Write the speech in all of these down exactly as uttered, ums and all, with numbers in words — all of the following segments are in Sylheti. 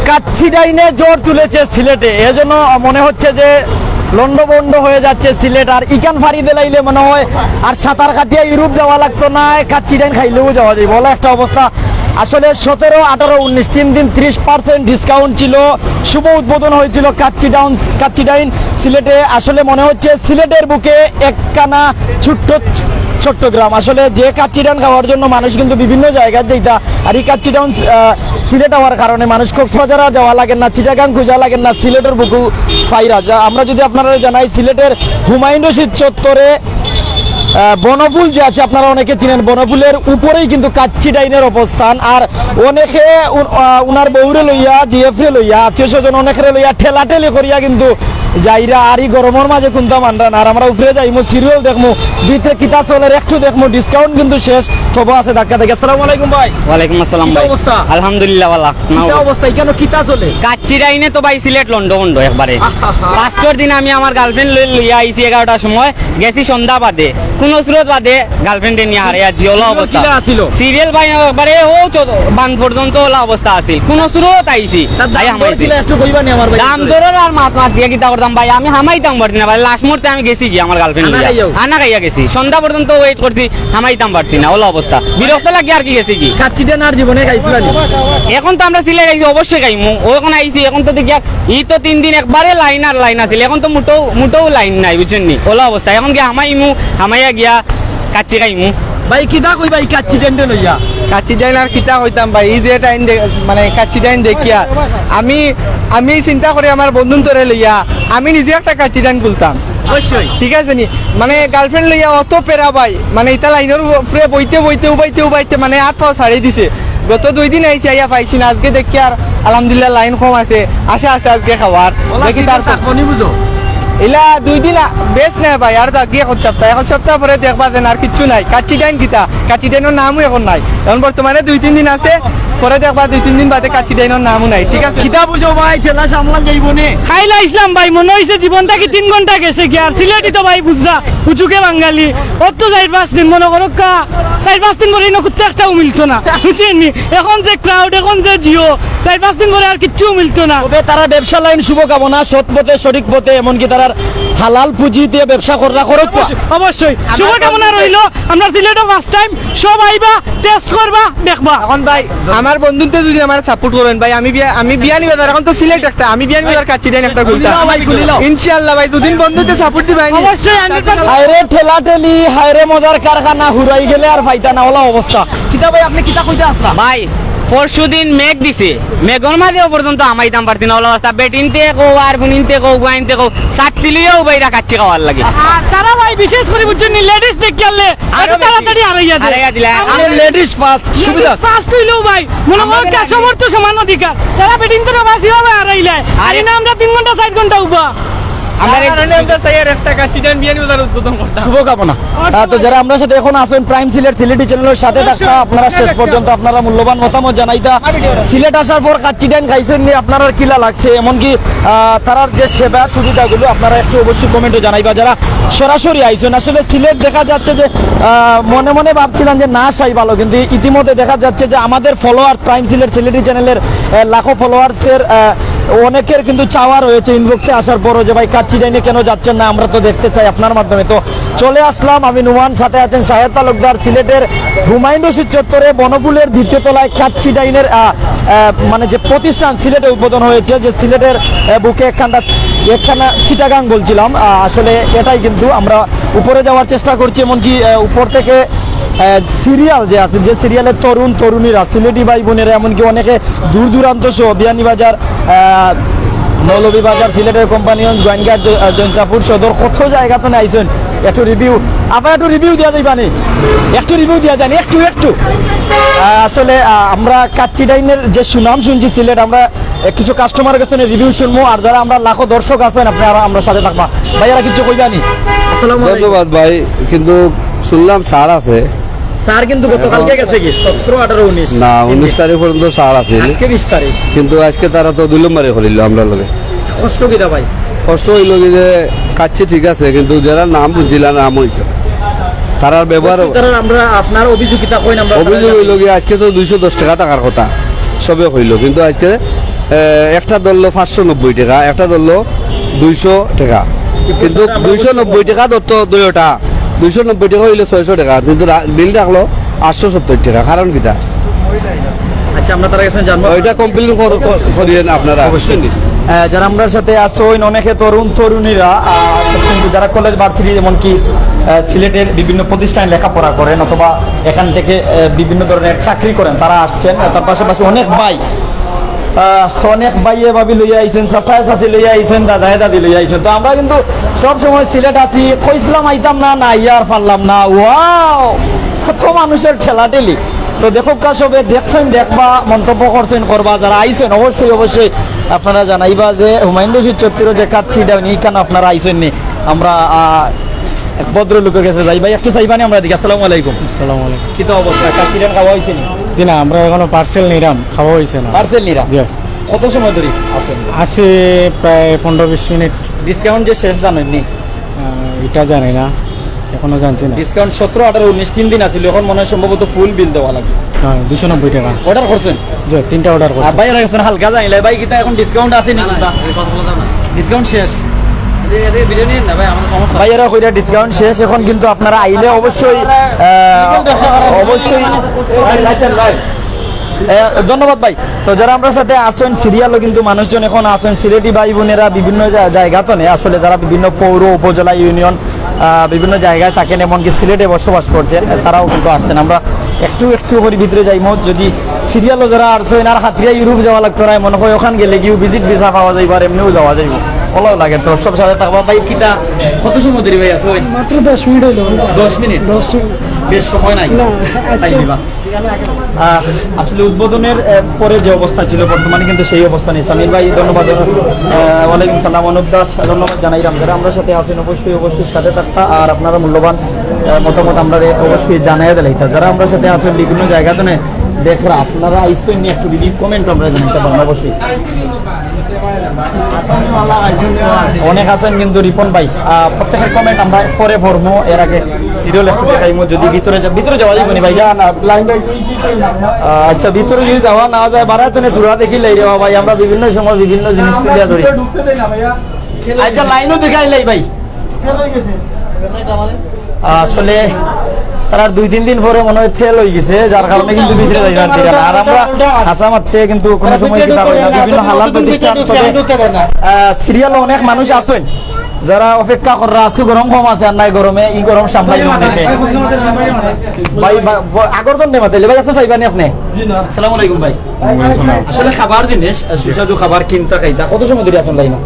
কাচ্চি ডাইনে ঝড় তুলেছে সিলেটে, এজন্য মনে হচ্ছে যে লন্ডভন্ড হয়ে যাচ্ছে সিলেট। আর ইখান ফাড়ি দিলাইলে মনে হয় আর সাঁতার কাটিয়া ইউরোপ যাওয়া লাগতো না, কাচ্চি ডাইন খাইলেও যাওয়া যাইব, অলা একটা অবস্থা। আসলে সতেরো, আঠারো, উনিশ, তিন দিন ত্রিশ পার্সেন্ট ডিসকাউন্ট ছিল, শুভ উদ্বোধন হয়েছিল কাচ্চি ডাউন, কাচ্চি ডাইন সিলেটে। আসলে মনে হচ্ছে সিলেটের বুকে একখানা ছোট্ট চট্টগ্রাম। আসলে যে কাচ্চি ডাইন খাওয়ার জন্য মানুষ কিন্তু বিভিন্ন জায়গায় যাইতা, আর এই কাচ্চি ডাইন, আহ, সিলেট হওয়ার কারণে মানুষ কক্সবাজার আর যাওয়া লাগে না, চিটাগাং খুঁজা লাগে না, সিলেটের বুকু ফাইরা। যা আমরা যদি আপনারা জানাই, সিলেটের হুমায়ুন রশিদ চত্বরে, আহ, বনফুল যে আছে, আপনারা অনেকে চিনেন, বনফুলের উপরেই কিন্তু কাচ্চি ডাইনের অবস্থান। আর অনেকে উ-, আহ, উনার বউরে লইয়া, জিএফ রে লইয়া, আত্মীয় স্বজন অনেকরে লইয়া ঠেলাঠেলি করিয়া কিন্তু যাইরা। আর এই গরমের মাঝে কুন্তা মানরা না। আর আমরা উপরে যাইমু, সিরিয়াল দেখমু, ভিতরে কিতা চলের একটু দেখমু, ডিসকাউন্ট কিন্তু শেষ, তবু আছে ধাক্কা ধাক্কি। আসসালামু আলাইকুম ভাই। ওয়ালাইকুম আসসালাম কিতা ভাই। অবস্থা? আলহামদুলিল্লাহ, ভালা। কিতা অবস্থা? ইখানো কিতা চলে? কাচ্চি ডাইনে তো ভাই সিলেট লন্ডভন্ড একবারে। আহা। ফার্স্টর দিন আমি আমার গার্লফ্রেন্ড লই-, লইয়া আইছি এগারোটার সময়, গেছি সন্ধ্যা বাদে, কোনো স্রোত বাদে গার্লফ্রেন্ডে নিয়া হারাই আছি, অলা সিরিয়াল অবস্থা। কিলা আছিল? সিরিয়াল ভাই একবারে ও চো-, বান পর্যন্ত অলা অবস্থা আছিল, কোনো স্রোত আইছি। তার দাম আই দর হামাইছি। কিলা একটু কইবা নি আমার ভাই? দাম দরর আর মাত মাত দিয়া কিতা করতাম ভাই, আমি হামাইতাম পারছি না ভাই, লাস্ট মুহূর্তে আমি গেছি কি আমার গার্লফ্রেন্ড আনা লইয়া। খাইয়াও? আনা খাইয়া গেছি, সন্ধ্যা পর্যন্ত ওয়েট করছি, হামাইতাম পারছি না, অলা অবস্থা। বিরক্ত লাগি আর কি গেছি কি। কাচ্চি ডাইন আর জীবনে খাইছিলা নি? এখন তো আমরা সিলেট আইছি, অবশ্যই খাইমু। ও এখন আইছি, এখন তো দেখিয়া ই তো তিন দিন একবারে লাইন আর লাইন আছিল, এখন তো মুটেও, মুটেও লাইন নাই, বুঝছেন নি? অলা অবস্থা। এখন গিয়া হামাইমু, হামাইয়া গিয়া কাচ্চি খাইমু। ভাই, কিতা কইবা ই কাচ্চি ডাইনরে লইয়া? কাচ্চি ডাইন আর কিতা কইতাম ভাই, ই যে ডাইন দে-, মানে কাচ্চি ডাইন দেখিয়া আমি, আমি চিন্তা করি আমার বন্ধুন্তরে লইয়া আমি নিজে একটা কাচ্চি ডাইন খুলতাম। অবশ্যই। ঠিক আছে নি? মানে গার্লফ্রেন্ড লইয়া অত প্যারা ভাই, মানে ইতা লাইনর উপরে বইতে বইতে উবাইতে উবাইতে মানে আত পাও ছাড়ি দিছে। গত দুই দিন আইছি, আইয়া পাইছি না, আজকে দেখি আর আলহামদুলিল্লাহ লাইন কম আছে, আশা আছে আজকে খাওয়ার। অলা দেখি তার সিজন থাকবো নি বুঝো? ইলা দুই দিন আ-, বেশ নাই ভাই, আর যাক গিয়া এক সপ্তাহ, এক সপ্তাহ পরে দেখবা যেন আর কিচ্ছু নাই। কাচ্চি ডাইন কিতা? কাচ্চি ডাইনর নামও এখন নাই। এখন বর্তমানে দুই তিন দিন আছে, পরে দেখবা দুই তিন দিন বাদে কাচ্চি ডাইনর নামও নাই, ঠিক আছে? কিতা বুঝো ভাই, ঠেলা সামলান যাইবো নে। খাইলা ইসলাম ভাই, মনে হইছে জীবনটা কি তিন ঘন্টা গেছে কি? আর সিলেটি তো ভাই বুঝরা, উচুকে বাঙালি, অত চাইর পাঁচ দিন মনে করো কা, চাইর পাঁচ দিন পরে ইনো কুত্তা একটাও মিলতো না, বুঝছেন নি? এখন যে ক্রাউড, এখন যে জিও, চাইর পাঁচ দিন পরে আর কিচ্ছু মিলতো না। তবে তারা ব্যবসা লাইন শুভকামনা, সৎ পথে, সঠিক পথে, এমনকি তারার হালাল পুঁজি দিয়া ব্যবসা কররা করউক। অবশ্যই, অবশ্যই। শুভকামনা রইলো। আমরা সিলেটও ফার্স্ট টাইম, সব আইবা, টেস্ট করবা, দেখবা। এখন ভাই, আমার বন্ধুতে যদি আমার সাপোর্ট করেন ভাই, আমি বিয়া-, আমি বিয়ানীবাজার, এখন তো সিলেট একটা, আমি বিয়ানীবাজার কাচ্চি ডাইন একটা খুলতাম। খুলিলাও ভাই, খুলিলাও। ইনশাআল্লাহ ভাই, দুদিন বন্ধুতে সাপোর্ট দিবা নি? অবশ্যই, হান্ড্রেড পার্সেন্ট। হায়রে ঠেলাঠেলি, হায়রে মজার কারখানা, হুরাই গেলে আর পাইতা না, অলা অবস্থা। কিতা ভাই, আপনি কিতা কইতা আছলা? ভাই, পরশু দিন মেঘ দিছে, মেঘর মাঝেও পর্যন্ত হামাইতাম পারছি না, অলা অবস্থা। বেটিনতে কও, আর বুনিনতে কও, গুয়াইনতে কও, ছাত্তি লইয়াও বাইরা কাচ্চি খাওয়ার লাগি। আর তারা ভাই বিশেষ করি বুঝছেন নি, লেডিস দেখিয়ালে আরো আরো বেশি। তাড়াতাড়ি হারাইয়া দেয়। হারাইয়া দিলা। আমরা লেডিস ফার্স্ট, সুবিধা আছে। ফার্স্ট হইলেও ভাই, মনে হয় আমরা কাস্টমার তো সমান অধিকার। তারা বেটিনতে না বাসি হবে হারাইলে। আরে আরে না, আমরা তিন ঘন্টা, চার ঘন্টা উবা। আমরা এই কারণে আমরা চাই আর একটা কাচ্চি ডাইন বিয়ানীবাজার উদ্বোধন করতাম। শুভকামনা। আহ, তো যারা আমরার সাথে এখন আছেন প্রাইম সিলেট সিলেটি চ্যানেলের সাথে থাকবা, আপনারা শেষ পর্যন্ত আপনারা মূল্যবান মতামত জানাইতা। সিলেট আসার পর কাচ্চি ডাইন খাইছেন নি, আপনারার কিলা লাগছে, এমনকি, আহ, তারার যে সেবা সুবিধাগুলো আপনারা একটু অবশ্যই কমেন্টে জানাইবা। যারা সরাসরি আইছেন, আসলে সিলেট দেখা যাচ্ছে যে, আহ, মনে মনে ভাবছিলাম যে না আসাই ভালো, কিন্তু ইতিমধ্যে দেখা যাচ্ছে যে আমাদের ফলোয়ার প্রাইম সিলেট সিলেটি চ্যানেলের, আহ, লাখো ফলোয়ার্সের, আহ, অনেকের কিন্তু চাওয়া রয়েছে ইনবক্সে আসার পরও যে, "ভাই, কাচ্চি ডাইনে কেন যাচ্ছেন না? আমরা তো দেখতে চাই আপনার মাধ্যমে।" তো চলে আসলাম আমি নুমান, সাথে আছেন শাহেদ তালুকদার। সিলেটের হুমায়ুন রশিদ চত্বরে বনফুলের দ্বিতীয় তলায় কাচ্চি ডাইনের, আহ, আহ, মানে যে প্রতিষ্ঠান সিলেটে উদ্বোধন হয়েছে, যে সিলেটের, আহ, বুকে একখানটা, একখানা চিটাগাং বলছিলাম, আহ, আসলে এটাই কিন্তু। আমরা উপরে যাওয়ার চেষ্টা করছি, এমনকি, আহ, উপর থেকে আহ, সিরিয়াল যে আছে, যে সিরিয়ালের তরুণ তরুণীরা, সিলেটি ভাই বোনেরা, এমনকি অনেকে দূর দূরান্ত সহ বিয়ানীবাজার, আহ, মৌলভীবাজার, সিলেটের কোম্পানিগঞ্জ, গোয়াইনঘাট, জ-, আহ, জৈন্তাপুর সদর, কত জায়গা তো আইছেন। একটু রিভিউ, আবার একটু রিভিউ দিয়া যাইবানি, একটু রিভিউ দিয়া যান, একটু একটু। আহ, আসলে, আহ, আমরা কাচ্চি ডাইনের যে সুনাম শুনছি সিলেট, আমরা এ, কিছু কাস্টমারের কাছ থেকে রিভিউ শুনবো, আর যারা আমরা লাখো দর্শক আছেন, আপনারা আমরার সাথে থাকবা। ভাইয়ারা কিছু কইবা নি? আসসালামু আলাইকুম। ধন্যবাদ ভাই, কিন্তু শুনলাম ছাড় আছে। ছাড় কিন্তু গতকালকে এখন গেছে কি? সতেরো, আঠারো, উনিশ। না, উনিশ তারিখ পর্যন্ত ছাড় আছে। আজকে বিশ তারিখ। কিন্তু আজকে তারা তো দুই নম্বরি করিল আমরার লগে। কষ্ট কিতা ভাই? কষ্ট হইল কি যে কাচ্চি ঠিক আছে, কিন্তু যারা নাম বুঝছিলা নাম হইছে। তারার ব্যবহার অবশ্যই তারা আমরা আপনার অভিযোগ কিতা কইন আমরা অভিযোগ হইল কি আজকে তো দুইশো দশ টাকা থাকার কথা, সবে হইল, কিন্তু আজকে এ, একটা ধরলো পাঁচশো নব্বই টাকা, একটা ধরলো দুইশো টাকা, কিন্তু দুইশো নব্বই টাকা ধরতো দুইটা, দুইশো নব্বই টাকা অইলে ছয়শো টাকা, কিন্তু রা-, বিল রাখলো আটশো সত্তর টাকা। কারণ কিতা? আচ্ছা, আমরা তারা গেছেন জানবো। ওইটা কমপ্লেন কর-, কর-, করিয়েন আপনারা। অবশ্যই। আহ, যারা আমরার সাথে আছইন, অনেকে তরুণ তরুণীরা, আহ, কিন্তু যারা কলেজ ভার্সিটি, এমনকি, আহ, সিলেটের বিভিন্ন প্রতিষ্ঠানে লেখাপড়া করেন অথবা এখান থেকে, আহ, বিভিন্ন ধরনের চাকরি করেন, তারা আসছেন। তার পাশাপাশি অনেক ভাই, আহ, অনেক ভাইয়ে ভাবি লইয়া আইছেন, চাচায় চাচি লইয়া আইছেন, দাদায় দাদি লইয়া আইছেন। তো আমরা কিন্তু সব সময় সিলেট আছি, কইছিলাম আইতাম না, না আইয়া আর পারলাম না। ওয়াও, কত মানুষের ঠেলাঠেলি। তো দেখউক্কা সবে, দেখছইন দেখবা, মন্তব্য করছইন করবা, যারা আইছইন অবশ্যই অবশ্যই আপনারা জানাইবা যে হুমায়ুন রশিদ ছত্তিরর যে কাচ্চি, ইটা নি, ইখান আপনারা আইছইন নি। আমরা, আহ, এক ভদ্রলোকের কাছে যাই। ভাই, একটু চাইবানি আমরার দিকে। আসসালামু আলাইকুম। আসসালামু আলাইকুম। কিতা অবস্থা? কাচ্চি ইখান খাওয়া অইছে নি? জি না, আমরা এখনো পার্সেল নিরাম, খাওয়া অইছে না। পার্সেল নিরা? জি। কত সময় ধরি আছেন? আছি প্রায় পনেরো বিশ মিনিট। ডিসকাউন্ট যে শেষ জানেন নি? আহ, ইটা জানি না, এখনো জানছি না। ডিসকাউন্ট সতেরো, আঠারো, উনিশ তিন দিন আছিল, এখন মনে হয় সম্ভবত ফুল বিল দেওয়া লাগে। হ্যাঁ, দুইশো নব্বই টাকা। অর্ডার করছেন? জি, তিনটা অর্ডার করছি। আর ভাইয়ারা গেছেন হালকা জানিলাই, ভাই কিতা এখন ডিসকাউন্ট আছে নি? না, না, কোনটা? এই কথা বলা যাবে না। ডিসকাউন্ট শেষ। এই, এই ভিডিও নিয়ে না ভাই, আমার সমস্যা। ভাইয়ারা কইরা ডিসকাউন্ট শেষ, এখন কিন্তু আপনারা আইলে অবশ্যই, আহ, অবশ্যই। এ, ধন্যবাদ ভাই। তো যারা আমরার সাথে আছেন, সিরিয়ালও কিন্তু মানুষজন এখন আছেন, সিলেটি ভাই বোনেরা বিভিন্ন জা-, জায়গা তো নেই আসলে, যারা বিভিন্ন পৌর, উপজেলা, ইউনিয়ন, আহ, বিভিন্ন জায়গায় থাকেন, এমনকি সিলেটে বসবাস করছেন, তারাও কিন্তু আসছেন। আমরা একটু একটু করি ভিতরে যাইমু। যদি সিরিয়ালও যারা আছেন, আর হাতিয়া ইউরোপ যাওয়া লাগতো না, মনে হয় ওখান গেলে গিয়েও ভিজিট ভিসা পাওয়া যাইব, আর এমনিও যাওয়া যাইব, ভালো লাগে। তো সব সাথে থাকবা ভাই। কিতা, কত সময় ধরে ভাই আছো ভাই? মাত্র দশ মিনিট হইলো। দশ মিনিট? দশ মিনিট। বেশ সময় নাই। না, তাই আজকে দিবা। আহ, আসলে উদ্বোধনের, আহ, পরে যে অবস্থা ছিল, বর্তমানে কিন্তু সেই অবস্থা নেই। সামির ভাই, ধন্যবাদ। আহ, ওয়ালাইকুম সালাম, অনুপ দাস, ধন্যবাদ জানাইলাম। যারা আমরার সাথে আছেন, অবশ্যই, অবশ্যই সাথে থাকতা, আর আপনারা মূল্যবান, আহ, মতামত আমরারে অবশ্যই জানাইয়া দিলাইতা। যারা আমরার সাথে আছেন বিভিন্ন জায়গা থেকে দেখরা, আপনারা আইসবেন নিয়ে একটু রিভিউ কমেন্ট আমরা জানাইতে পারেন অবশ্যই। অনেক আছেন কিন্তু রিপন ভাই, আহ, প্রত্যেকের কমেন্ট আমরা পরে পড়মু, এর আগে সিরিয়াল একটু দেখাইমু। যদি ভিতরে যা-, ভিতরে যাওয়া যাইব নি ভাই? না, না, লাইন আহ, আচ্ছা, ভিতরে যদি যাওয়া না যায়, বারা তো নে দূরা দেখিলাই রে বাবা, আমরা বিভিন্ন সময় বিভিন্ন জিনিস তুলিয়া ধরি। ঢুকতে দেয় না ভাইয়া। আচ্ছা, লাইনও দেখাইলাই ভাই। আসলে তারা দুই তিন দিন পরে মনে হয় ফেল হয়ে গেছে, যার কারণে কিন্তু ভিতরে যাইবার দিকে না। আর আমরা হাসা মারতে কিন্তু কোনো সময় কিতা হয় না, বিভিন্ন হালাল প্রতিষ্ঠান, তবে, আহ, সিরিয়ালও অনেক মানুষ আছেন যারা অপেক্ষা কররা। আজকে গরম কম আছে, আর নাই গরমে, এই গরম সামলাই না অনেকে। ভাই, বা-, ব-, আগর জন্য মাতাইলে ভাই, আচ্ছা, চাইবানি আপনি? আসসালামু আলাইকুম ভাই। আসলে খাবার জিনিস, সুস্বাদু খাবার কিনতা খাইতা, কত সময় ধরে আছেন লাইনে?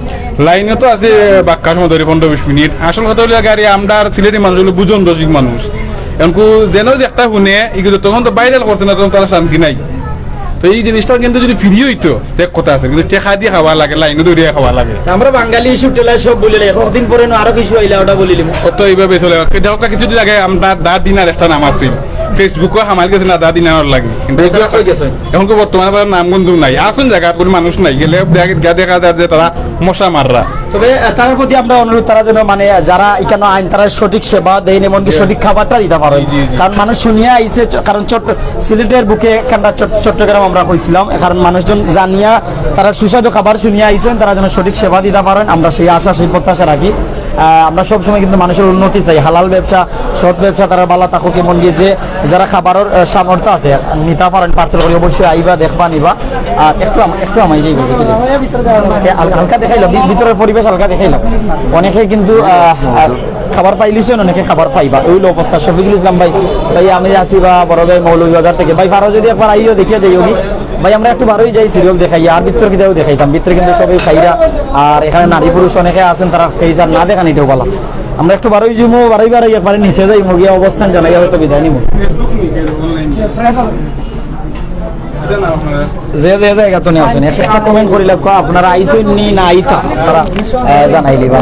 লাইনে তো আছে বাক্কা সময় ধরে, পনেরো বিশ মিনিট। আসল কথা হইলো, গাড়ি আমরা আর সিলেটি মানুষ হইলো বুঝন রসিক মানুষ। এখন যেন যে একটা হুনে, এগুলো তখন তো ভাইরাল করছে না, তখন তারা শান্তি নাই। তো এই জিনিসটা কিন্তু যদি ফ্রি হইতো, দেখ কথা আছে, কিন্তু টেকা দিয়ে খাওয়া লাগে, লাইনে দৌড়িয়ে খাওয়া লাগে। আমরা বাঙালি ইস্যু টেলা সব বলে লাই, কতদিন পরে নু আরো কিছু আইলা, ওটা বলিলিমু। অত এইভাবে চলে। দেখো, কিছুদিন আগে আমরা দা দিনার একটা নাম আছিল, Facebook-ও হামাইল গেছে না, দা দিনার লাগে। কিন্তু এই যে কই গেছে? এখন তো বর্তমানে তার নাম গন্ধ নাই, আসুন জায়গা কোনো মানুষ নাই, গেলে দেখা, দেখা যায় যে তারা মশা মাররা। তবে, আহ, তারার প্রতি আমরা অনুরোধ, তারা যেন, মানে, যারা এখানে আইন, তারা সঠিক সেবা দেন, এমনকি সঠিক খাবারটা দিতে পারেন। জি, জি। কারণ মানুষ শুনিয়া আইছে, চ-, কারণ চট্ট-, সিলেটের বুকে একখানটা চট-, চট্টগ্রাম আমরা কইছিলাম, কারণ মানুষজন জানিয়া তারা সুস্বাদু খাবার শুনিয়া আইছেন, তারা যেন সঠিক সেবা দিতে পারেন, আমরা সেই আশা, সেই প্রত্যাশা রাখি। আহ, আমরা সবসময় কিন্তু মানুষের উন্নতি চাই, হালাল ব্যবসা, সৎ ব্যবসা, তারা ভালা থাকুক, এমনকি যে যারা খাবারের, আহ, সামর্থ্য আছে, নিতে পারেন, পার্সেল করে অবশ্যই আইবা, দেখবা, নিবা। আর একটু আম-, একটু আমায় যাইব, বুঝলি? এ, হাল-, হালকা দেখাইলাম, ভি-, ভিতরের পরিবেশ হালকা দেখাইলাম। অনেকে কিন্তু, আহ, আহ, খাবার পাইলিছেন, অনেকে খাবার পাইবা, ওই অবস্থা। শফিকুল ইসলাম ভাই, ভাই, আমি আছি বা বড় ভাই মৌলভীবাজার থেকে। ভাই, পারো যদি একবার আইও, দেখিয়া যাইও কি। ভাই, আমরা একটু বারোই যাই, সিরিয়াল দেখাই, আর ভিতরে কিতাও দেখাইতাম। ভিতরে কিন্তু সবাই খাইরা, আর এখানে নারী পুরুষ অনেকে আছেন, তারা ফেস আর না দেখান, এটাও ভালো। আমরা একটু বারোই যাইমু, বারোই বারোই একবারে নিচে যাইমু, গিয়া অবস্থান জানাই হয়তো বিদায় নিমু। যে যে জায়গা তো নিয়ে আসেন, এক একটা কমেন্ট করি লাগবো, আপনারা আইছেন নি না আইতা, আপনারা, আহ, জানাই দিবা।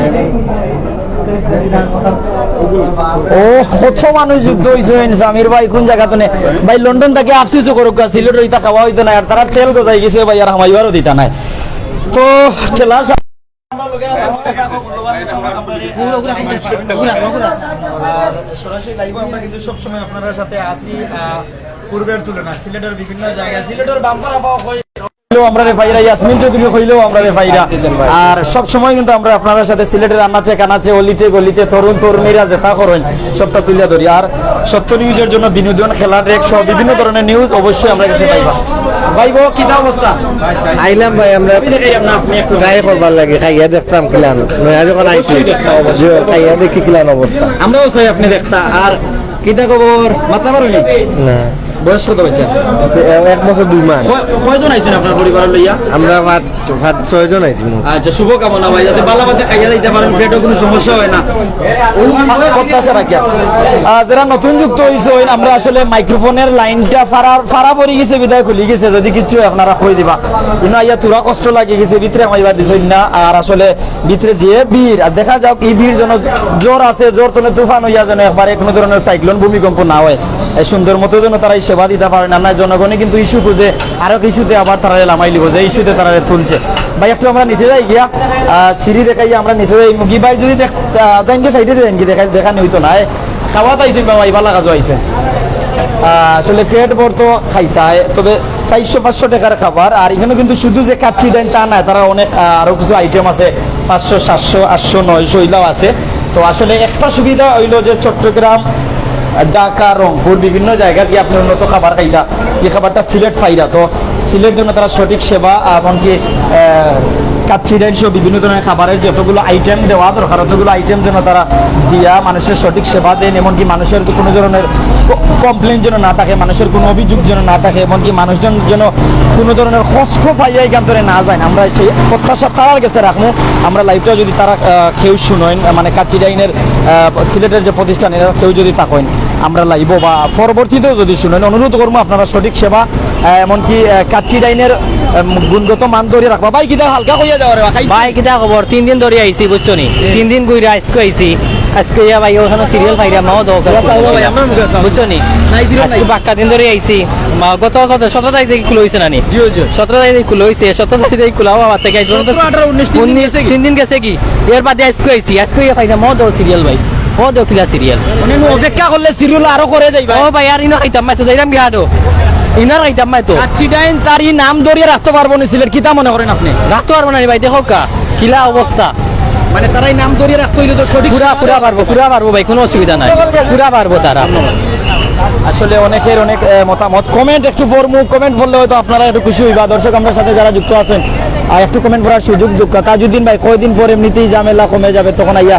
ও, কত মানুষ যুক্ত হইছেন, সামির ভাই কোন জায়গা তো নে? ভাই, লন্ডন থেকে আফসুস করুক, সিলেট হইতা খাওয়া হইতো না, আর তারা তেল গজাই গেছে ভাই, আর হামাইবারও দিতা নাই। তো, ঠেলা সা- আর সরাসরি লাইভে আমরা কিন্তু সবসময় আপনার সাথে আসি, আহ, পূর্বের তুলনায় সিলেটের বিভিন্ন জায়গায়, সিলেটের বাম্পার আবহাওয়া হয়। আমরারে পাইরা, ইয়াসমিন চৌধুরী কইলেও আমরারে পাইরা। আর সব সময় কিন্তু আমরা আপনারার সাথে সিলেটের আনাচে কানাচে, অলিতে গলিতে, তরুণ তরুণীরা যেতা করইন, সবটা তুলিয়া ধরি। আর সত্য নিউজের জন্য বিনোদন, খেলার রেক সহ বিভিন্ন ধরনের নিউজ অবশ্যই আমরা কাছে পাইবা। ভাই, বউ, কিতা অবস্থা? আইলাম ভাই, আমরা আপনি দেখাই, আপনি, আপনি একটু ট্রাই করবার লাগি, খাইয়া দেখতাম কিলান। নয়া যখন আইছি, অবশ্যই দেখতাম, অবশ্যই। জি, খাইয়া দেখি কিলান অবস্থা। আমরাও চাই আপনি দেখতা। আর কিতা খবর? মাতলা পারইন নি? না। বয়স কত বাচ্চা? এ-, এক বছর দুই মাস। কয়-, কয়জন আইছেন আপনার পরিবার লইয়া? আমরা পাঁচ, পাঁচ, ছয়জন আইছি মোট। আচ্ছা, শুভকামনা ভাই, যাতে ভালা মতো খাইয়া যাইতা পারেন, পেটো কোনো সমস্যা হয় না। ও প্রত্যাশা রাখিয়া। আহ, যারা নতুন যুক্ত হইছইন, আমরা আসলে মাইক্রোফোনের লাইনটা ফাড়া, ফাড়া পড়ি গেছে, বিদায় খুলি গেছে, যদি কিচ্ছু আপনারা কই দিবা। ইনো আইয়া থুড়া কষ্ট লাগি গেছে, ভিতরে আমার এবার দিছইন না, আর আসলে ভিতরে যে ভিড়, আর দেখা যাক এই ভিড় যেন ঝড় আছে, ঝড় তলে তুফান হইয়া যেন একবারে কোনো ধরনের সাইক্লোন, ভূমিকম্প না হয়। এই সুন্দর মতো যেন তারা এই সেবা দিতা পারেন। আর না, জনগণে কিন্তু ইস্যু খুঁজে, আরো ইস্যুতে আবার তারা লামাই লিব, যে ইস্যুতে তারা তুলছে। ভাই, একটু আমরা নিচে যাই গিয়া, আহ, সিঁড়ি দেখাই, আমরা নিচে যাই। মুগি ভাই যদি দেখ-, আহ, যাইন কি সাইডে যাইন কি দেখাই, দেখানি হইতো না। এ, খাওয়াত আইছেন বাবা, ইবা লাগা আইছে। আহ, আসলে পেট ভরতো খাইতা, এ, তবে চাইরশো পাঁচশো টেকার খাবার। আর এখানে কিন্তু শুধু যে কাচ্চি ডাইন তা না, তারা অনেক, আহ, আরো কিছু আইটেম আছে, পাঁচশো, সাতশো, আটশো, নয়শো ইলাও আছে। তো আসলে একটা সুবিধা হইলো যে চট্টগ্রাম, ঢাকা, রংপুর বিভিন্ন জায়গাত গিয়া আপনি উন্নত খাবার খাইতা, এই খাবারটা সিলেট পাইরা। তো সিলেট জন্য তারা সঠিক সেবা, এমনকি, আহ, কাচ্চি ডাইন সহ বিভিন্ন ধরনের খাবারের যতগুলো আইটেম দেওয়া দরকার, অতগুলো আইটেম যেন তারা দিয়া মানুষের সঠিক সেবা দেন, এমনকি মানুষের তো কোনো ধরনের ক-, কমপ্লেন যেন না থাকে, মানুষের কোনো অভিযোগ যেন না থাকে, এমনকি মানুষজন যেন কোনো ধরনের কষ্ট পাইয়া এখান থেকে না যায়। আমরা সেই প্রত্যাশা তারার গেছে রাখবো। আমরা লাইভটা যদি তারা, আহ, কেউ শুনইন, মানে কাচ্চি ডাইনের, আহ, সিলেটের যে প্রতিষ্ঠান, এরা কেউ যদি থাকইন, আমরা লাইভও বা পরবর্তীতেও যদি শুনইন, অনুরোধ করবো আপনারা সঠিক সেবা, আহ, এমনকি, আহ, কাচ্চি ডাইনের, আহ, গুণগত মান ধরে রাখবা। ভাই, কিতা হালকা কইয়া যাওয়ার ভাই? ভাই, কিতা খবর? তিন দিন ধরি আইছি, বুঝছো নি? তিন দিন ঘুরে আইজকু আইছি। আইজকু ইয়া ভাই, ওখানে সিরিয়াল পাইরা, মাও দাও। ভাই, আমরা মুখে আছি। বুঝছো নি? নাই, সিরিয়াল নাই। আইজকু বাক্কা দিন ধরি আইছি। মা, গত, গত সতেরো তারিখ থেকে খুলে হইছে না নি? জি, জি। সতেরো তারিখ থেকে খুলে হইছে, সতেরো তারিখ থেকে খুলা হওয়া বাদ থেকে আইজকু সতেরো, আঠারো, উনিশ, তিন দিন উনিশ গেছে কি? তিন দিন গেছে কি? এর বাদে আইজকু আইছি, আইজকু ইয়া পাই না, মাও দাও সিরিয়াল ভাই। ও দেখো কিলা সিরিয়াল। মানে, নু অপেক্ষা করলে সিরিয়াল আরো করে যাইবা। ও ভাই, আর ইনো খাইতাম মাই তো, যাইরাম গিয়া আটো। ইনার খাইতাম মাই তো। কাচ্চি ডাইন তার ই নাম ধরিয়া রাখতো পারবো নি সিলেট, কিতা মনে করেন আপনি? রাখতো পারবো না রে ভাই, দেখো কা, কিলা অবস্থা। মানে, তারা এই নাম ধরিয়া রাখতো হইলে তো সঠিক পুরা, পুরা পারবো, পুরা পারবো ভাই, কোনো অসুবিধা নাই। পুরা পারবো তারা। আসলে অনেকের অনেক, এ, মতামত। কমেন্ট একটু পড়মু, কমেন্ট পড়লে হয়তো আপনারা একটু খুশি হইবা। দর্শক, আমরার সাথে যারা যুক্ত আছেন, আর একটু কমেন্ট পড়ার সুযোগ দেউক্কা। তাজউদ্দিন ভাই, কয়দিন পর এমনিতেই ঝামেলা কমে যাবে, তখন আইয়া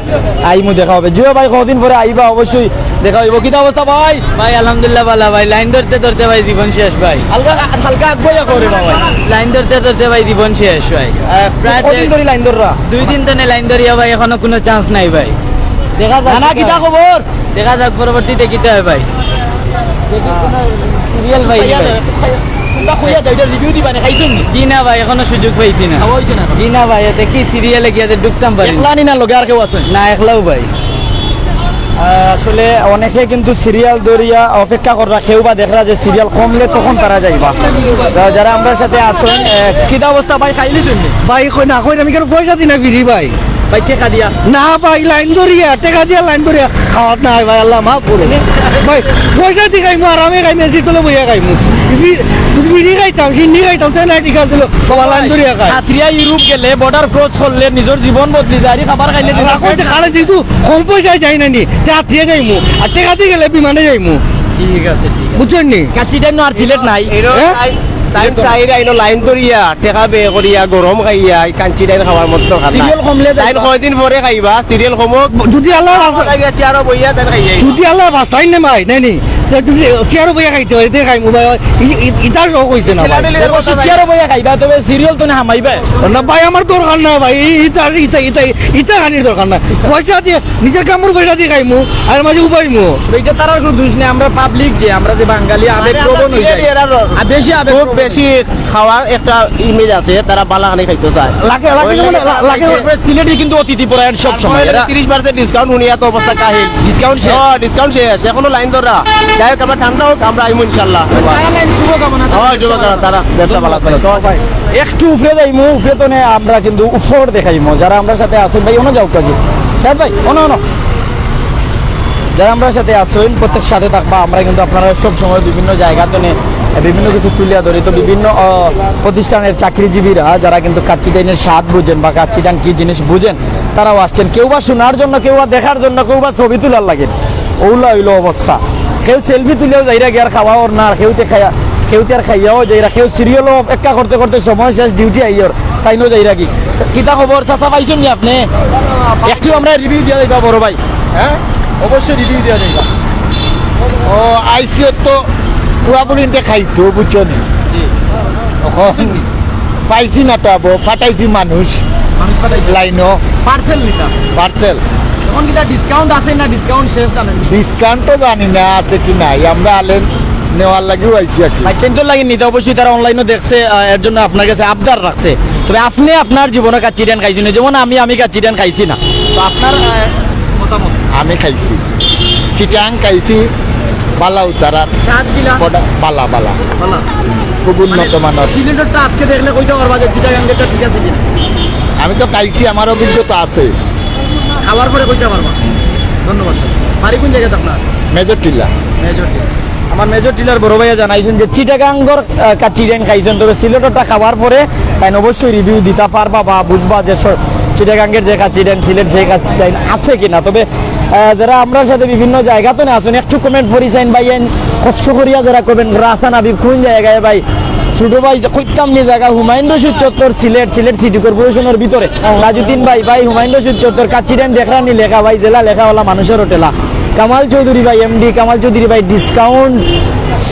আইমু, দেখা হবে। জিও ভাই, কয়দিন পরে আইবা, অবশ্যই দেখা হইব। কিতা অবস্থা ভাই? ভাই, আলহামদুলিল্লাহ, ভালা ভাই। লাইন ধরতে ধরতে ভাই জীবন শেষ ভাই। হালকা, হালকা আগুয়াইয়া কও রে বাবা। লাইন ধরতে ধরতে ভাই জীবন শেষ ভাই। আহ, প্রায় কদিন ধরি লাইন ধররা? দুই দিন তো লাইন ধরিয়া ভাই, এখনো কোনো চান্স নাই ভাই। দেখা যাক না, না, কিতা কিতা খবর? দেখা যাক, পরবর্তীতে কিতা হয় ভাই। সিরিয়াল ভাই, ভাই। তোমরা কইয়া যাও, এটা রিভিউ দিবা না, খাইছেন নি? জি না ভাই, এখনো সুযোগ পাইছি না। খাওয়া হইছে না এখন? জি না ভাই, এতে কি সিরিয়ালে গিয়া যে ঢুকতাম পারি না। একলা নি না, লগে আর কেউ আছে? না, একলাউ ভাই। আহ, আসলে অনেকে কিন্তু সিরিয়াল ধরিয়া অপেক্ষা কররা, কেউ বা দেখরা যে সিরিয়াল কমলে তখন তারা যাইবা। তো যারা আমরার সাথে আছেন, আহ, কিতা অবস্থা ভাই, খাইলিছেন নি? ভাই, কই না, কই না, আমি কেন পয়সা দিই না ফিরি ভাই। ভাই, টেকা দিয়া? না ভাই, লাইন ধরিয়া, টেকা দিয়া লাইন ধরিয়া খাওয়াত নাই ভাই, আল্লাহ মাফ করো। ভাই, পয়সা দি খাইমু, আরামে খাইমু, এসি তলে বইয়া খাইমু। বি-, বিড়ি খাইতাম, হিন্দি খাইতাম, তাই না, ঠিক আছে, বাবা, লাইন ধরিয়া খাই। সাতরিয়া ইউরোপ গেলে, বর্ডার ক্রস করলে, নিজের জীবন বদলি যায়, আর খাবার খাইলে জীবন রাখো, যে খালে যেহেতু কম পয়সায় যাই না নি, তে সাতরিয়া যাইমু, আর টেকা দি গেলে বিমানে যাইমু। ঠিক আছে, ঠিক আছে। বুঝছেন নি? কাচ্চি ডাইন আর সিলেট নাই। হ্যাঁ? সাইন সাইরা ইনো লাইন ধরিয়া, টেকা বে করিয়া, গরম খাইয়া, এই কাচ্চি ডাইন খাওয়ার মতো দরকার নাই। সিরিয়াল কমলে যাইবা। লাইন কয়দিন পরে খাইবা, সিরিয়াল কমক। যদি আল্লাহ বাঁচা-, খাওয়া দাওয়া চেয়ারো বইয়া তাই খাইয়া। যদি আল্লাহ বাঁচাই নে মাই, নাই নি? তে যদি চেয়ারো বইয়া খাইতে হয়, তে খাইমু ভাই। ই-, ই-, ইটা শখ হইছে না ভাই। অবশ্যই চেয়ারো বইয়া খাইবা, তবে সিরিয়াল তো না হামাইবা। না ভাই, আমার দরকার না ভাই। ই-, ইটা, ইটা, ইটা, ইটা খানির দরকার না। পয়সা দিয়া নিজের কামড় পয়সা দি খাইমু, আর মাঝে উবাইমু। এইটা তারার কোনো দোষ নাই, আমরা পাবলিক যে, আমরা যে বাঙালি আবেগ আরে, আমরা প্রবণ হই যাই। সিলেটি এরা র-, আর বেশি আবেগ খুব প্রবণ। বেশি খাওয়ার একটা ইমেজ আছে, তারা বালা খানি খাইতে চায়। লাগে, লাগে, ওই লাগে, লাগে, লা-, লাগে। তারপরে সিলেটি কিন্তু অতিথি পরায়ণ সব সময়। তারপরে এরা তিরিশ পার্সেন্ট ডিসকাউন্ট, উনি এত অবস্থা কাহিল। ডিসকাউন্ট শেষ। হ্যাঁ, ডিসকাউন্ট শেষ, এখনো লাইন ধরা। যাই হোক, আমরা ঠান্ডা হোক, আমরা আইমু ইনশাল্লাহ। তারা লাইন শুভকামনা। হ্যাঁ, শুভকামনা, তারা ব্যবসা ভালো করে। তো ভাই, একটু উপরে যাইমু, উপরে তো নে আমরা কিন্তু উপর দেখাইমু। যারা আমরার সাথে আছেন ভাই, ওনা যাও কাকি। সাহেব ভাই, ওনা, ওনা। যারা আমরার সাথে আছইন, প্রত্যেক সাথে থাকবা। আমরা কিন্তু আপনারারে সব সময় বিভিন্ন জায়গা তনে বিভিন্ন কিছু তুলিয়া ধরি। তো বিভিন্ন, আহ, প্রতিষ্ঠানের চাকরিজীবীরা যারা কিন্তু কাচ্চি ডাইনের স্বাদ বুঝেন বা কাচ্চি ডাইন কি জিনিস বুঝেন, তারাও আসছেন। কেউ বা শোনার জন্য, কেউ বা দেখার জন্য, কেউ বা ছবি তোলার লাগি। অউলা অইলো অবস্থা। কেউ selfie তুলিয়াও যাইরা গিয়া আর খাওয়া অর না, আর কেউতে খাইয়া, কেউতে আর খাইয়াও যাইরা, কেউ serial অপেক্ষা করতে করতে সময় শেষ, duty আইয়র, তাইনও যাইরা গি। কিতা খবর চাচা, পাইছইন নি আপনে? একটু আমরারে review দিয়া যাইবা বড় ভাই। হ্যাঁ, অবশ্যই review দিয়া যাইবা। ও, আইসিও তো পুরাপুরি ইনতে খাইতো, বুঝছো নি? অখন পাইছি না তো আবো, ফাটাইছি মানুষ। মানুষ ফাটাইছে? লাইনও। Parcel নিতা? Parcel। অখন কিতা discount আছে না discount শেষ জানেন নি? Discount তো জানি না আছে কি নাই, আমরা আলেন নেওয়ার লাগিও আইছি আর কি। ভাই, চেইনতর লাগি নিতা অবশ্যই তারা online-ও দেখছে, আহ, এর জন্য আপনার কাছে আবদার রাখছে। তবে আপনে আপনার জীবনে কাচ্চি ডাইন খাইছইন নি, যেমন আমি, আমি কাচ্চি ডাইন খাইছি না। তো আপনার, আহ, মতামত? আমি খাইছি। চিটাং খাইছি, বালা উতারার। স্বাদ কিলা? বড় বালা, বালা। বালা। খুব উন্নত মানে, মানের। সিলেটরটা আজকে দেখলে কইতা পারবা যে চিটাগাঙ্গেরটা ঠিক আছে কিনা? আমি তো খাইছি, আমার অভিজ্ঞতা আছে। খাওয়ার পরে কইতা পারবা। ধন্যবাদ। বাড়ি কোন জাগাত আপনার? মেজর টিলা। মেজর টিলা। আমার মেজর টিলার বড় ভাইয়ে জানাইছইন যে চিটাগাঙ্গর, আহ, কাচ্চি ডাইন খাইছইন, তবে সিলেটরটা খাওয়ার পরে তাইন অবশ্যই review দিতা পারবা বা বুঝবা যে স-, চিটাগাঙ্গের যে কাচ্চি ডাইন, সিলেট সেই কাচ্চি ডাইন আছে কিনা। তবে, আহ, যারা আমরার সাথে বিভিন্ন জাগা তনে আছইন, একটু comment করি চাইন ভাই, আইন কষ্ট করিয়া যারা comment করা, আসান হাবিব কোন জাগায় ভাই? ছোট ভাই যে কইতাম নি জাগা, হুমায়ুন রশিদ চত্বর, সিলেট, সিলেট সিটি কর্পোরেশনের ভিতরে। তাজউদ্দিন ভাই, ভাই হুমায়ুন রশিদ চত্বর, কাচ্চি ডাইন দেখরা নি লেখা ভাই, যেলা লেখা অলা মানুষর হোটেলা। কামাল চৌধুরী ভাই, এমডি কামাল চৌধুরী ভাই, discount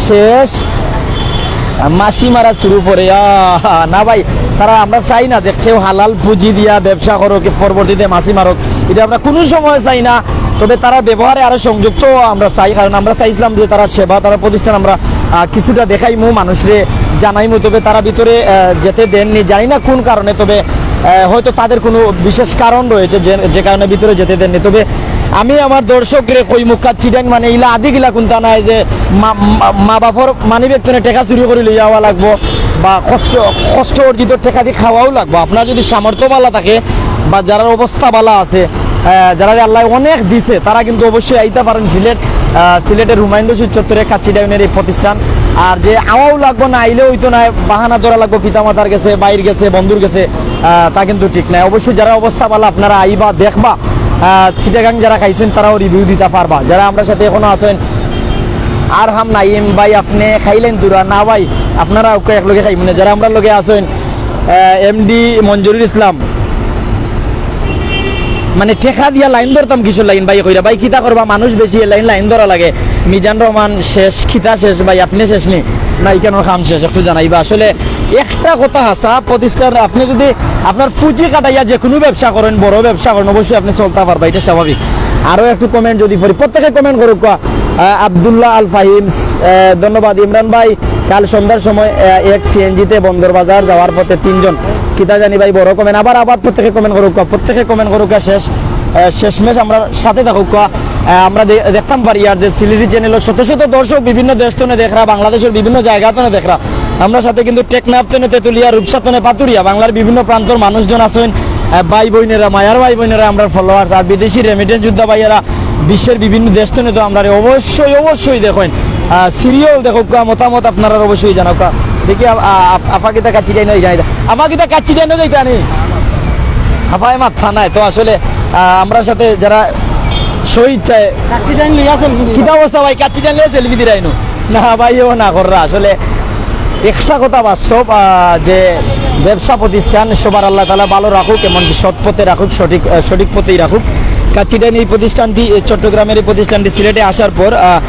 শেষ। মাছি মারা শুরু করে, আহ, না ভাই, তারা, আমরা চাই না যে কেউ হালাল পুঁজি দিয়া ব্যবসা করুক, পরবর্তীতে মাছি মারুক, ইটা আমরা কুনু সময় চাই না। তবে তারা ব্যবহারে আরো সংযুক্ত আমরা চাই, কারণ আমরা চাইছিলাম যে তারা সেবা, তারা প্রতিষ্ঠান আমরা, আহ, কিছুটা দেখাইমু, মানুষরে জানাইমু, তবে তারা ভিতরে, আহ, যেতে দেননি, জানি না কোন কারণে। তবে, আহ, হয়তো তাদের কোনো বিশেষ কারণ রয়েছে যে, যে কারণে ভিতরে যেতে দেননি। তবে আমি আমার দর্শকরে কইমু, কাচ্চি ডাইন মানে ইলা আদি গিলা কুন্তা নায় যে মা, মা, মা বাপর মানিব্যাগ তনে টেকা চুরি করি লইয়া আওয়া লাগবো বা কষ্ট, কষ্ট অর্জিত টেকা দি খাওয়াও লাগবো। আপনার যদি সামর্থ্য বালা থাকে বা যারার অবস্থা বালা আছে, আহ, যারারে আল্লায় অনেক দিছে, তারা কিন্তু অবশ্যই আইতা পারেন সিলেট, আহ, সিলেটের হুমায়ুন রশিদ চত্বরে কাচ্চি ডাইনের এই প্রতিষ্ঠান। আর যে আওয়াও লাগবো না, আইলে অইতো নায়, বাহানা ধরা লাগবো পিতামাতার গেছে, ভাইর গেছে, বন্ধুর গেছে, আহ, তা কিন্তু ঠিক নায়। অবশ্যই যারা অবস্থা বালা আপনারা আইবা, দেখবা, আহ, চিটাগাং যারা খাইছইন তারাও review দিতা পারবা। যারা আমরার সাথে এখনো আছইন, আরহাম নাইম ভাই, আপনে খাইলেন তুরা? না ভাই, আপনারা ওকে একলগে খাইমু না। যারা আমরার লগে আছইন, আহ, এমডি মঞ্জুরুল ইসলাম, মানে টেকা দিয়া লাইন ধরতাম কিসুর লাগিন ভাই, কইরা ভাই কিতা করবা, মানুষ বেশি, এর লাগিন লাইন ধরা লাগে। মিজান রহমান শেষ, কিতা শেষ ভাই, আপনে শেষ নি? না, ইখানর কাম শেষ, একটু জানাইবা। আসলে একটা কথা হাছা, প্রতিষ্ঠান আপনে যদি আপনার পুঁজি খাটাইয়া যে কোনো ব্যবসা করেন, বড় ব্যবসা করেন, অবশ্যই আপনে চলতা পারবা, ইটা স্বাভাবিক। আরো একটু comment যদি পড়ি, প্রত্যেকে comment করুক্কা। আহ, আব্দুল্লাহ আল ফাহিম, আহ, ধন্যবাদ। ইমরান ভাই, কাল সন্ধ্যার সময়, আহ, এক সিএনজিতে বন্দর বাজার যাওয়ার পথে তিনজন। কিতা জানি ভাই, বড় comment। আবার, আবার প্রত্যেকে comment করুক্কা, প্রত্যেকে comment করুক্কা। শেষ, আহ, শেষমেশ আমরার সাথে থাকুক্কা। আহ, আমরা দে-, দেখতাম পারি আর যে সিলেটি channel-ও শত শত দর্শক বিভিন্ন দেশ তনে দেখরা, বাংলাদেশর বিভিন্ন জাগা তনে দেখরা। আমরার সাথে কিন্তু টেকনাফ তনে তেতুলিয়া, রূপসা তনে পাতুরিয়া, বাংলার বিভিন্ন প্রান্তর মানুষজন আছইন, আহ, ভাই বইনেরা, মায়ার ভাই বইনেরা, আমরার followers, আর বিদেশি remittance যোদ্ধা ভাইয়েরা, বিশ্বের বিভিন্ন দেশ তনে তো আমরারে অবশ্যই, অবশ্যই দেখইন। আহ, serial দেখুক্কা, মতামত আপনারার অবশ্যই জানাউক্কা। দেখি, আ-, আ-, আফা কিতা কাচ্চি ডাইন অই যায়। আফা কিতা কাচ্চি ডাইন অই যাইতা নি? আফায় মাথা নাই। তো আসলে, আহ, আমরার সাথে যারা স্বইচ্ছায় কাচ্চি ডাইন লইয়া selfie দিরা। কিতা অবস্থা ভাই? কাচ্চি ডাইন লইয়া selfie দিরাইনু? না ভাই, ও না কররা। আসলে একটা কথা বাস্তব, আহ, যে ব্যবসা প্রতিষ্ঠান সবার আল্লাহ তাআলা ভালো রাখুক, এমনকি সৎ পথে রাখুক, সঠিক, আহ, সঠিক পথেই রাখুক। কাচ্চি ডাইন এই প্রতিষ্ঠানটি, এই চট্টগ্রামের এই প্রতিষ্ঠানটি সিলেটে আসার পর, আহ,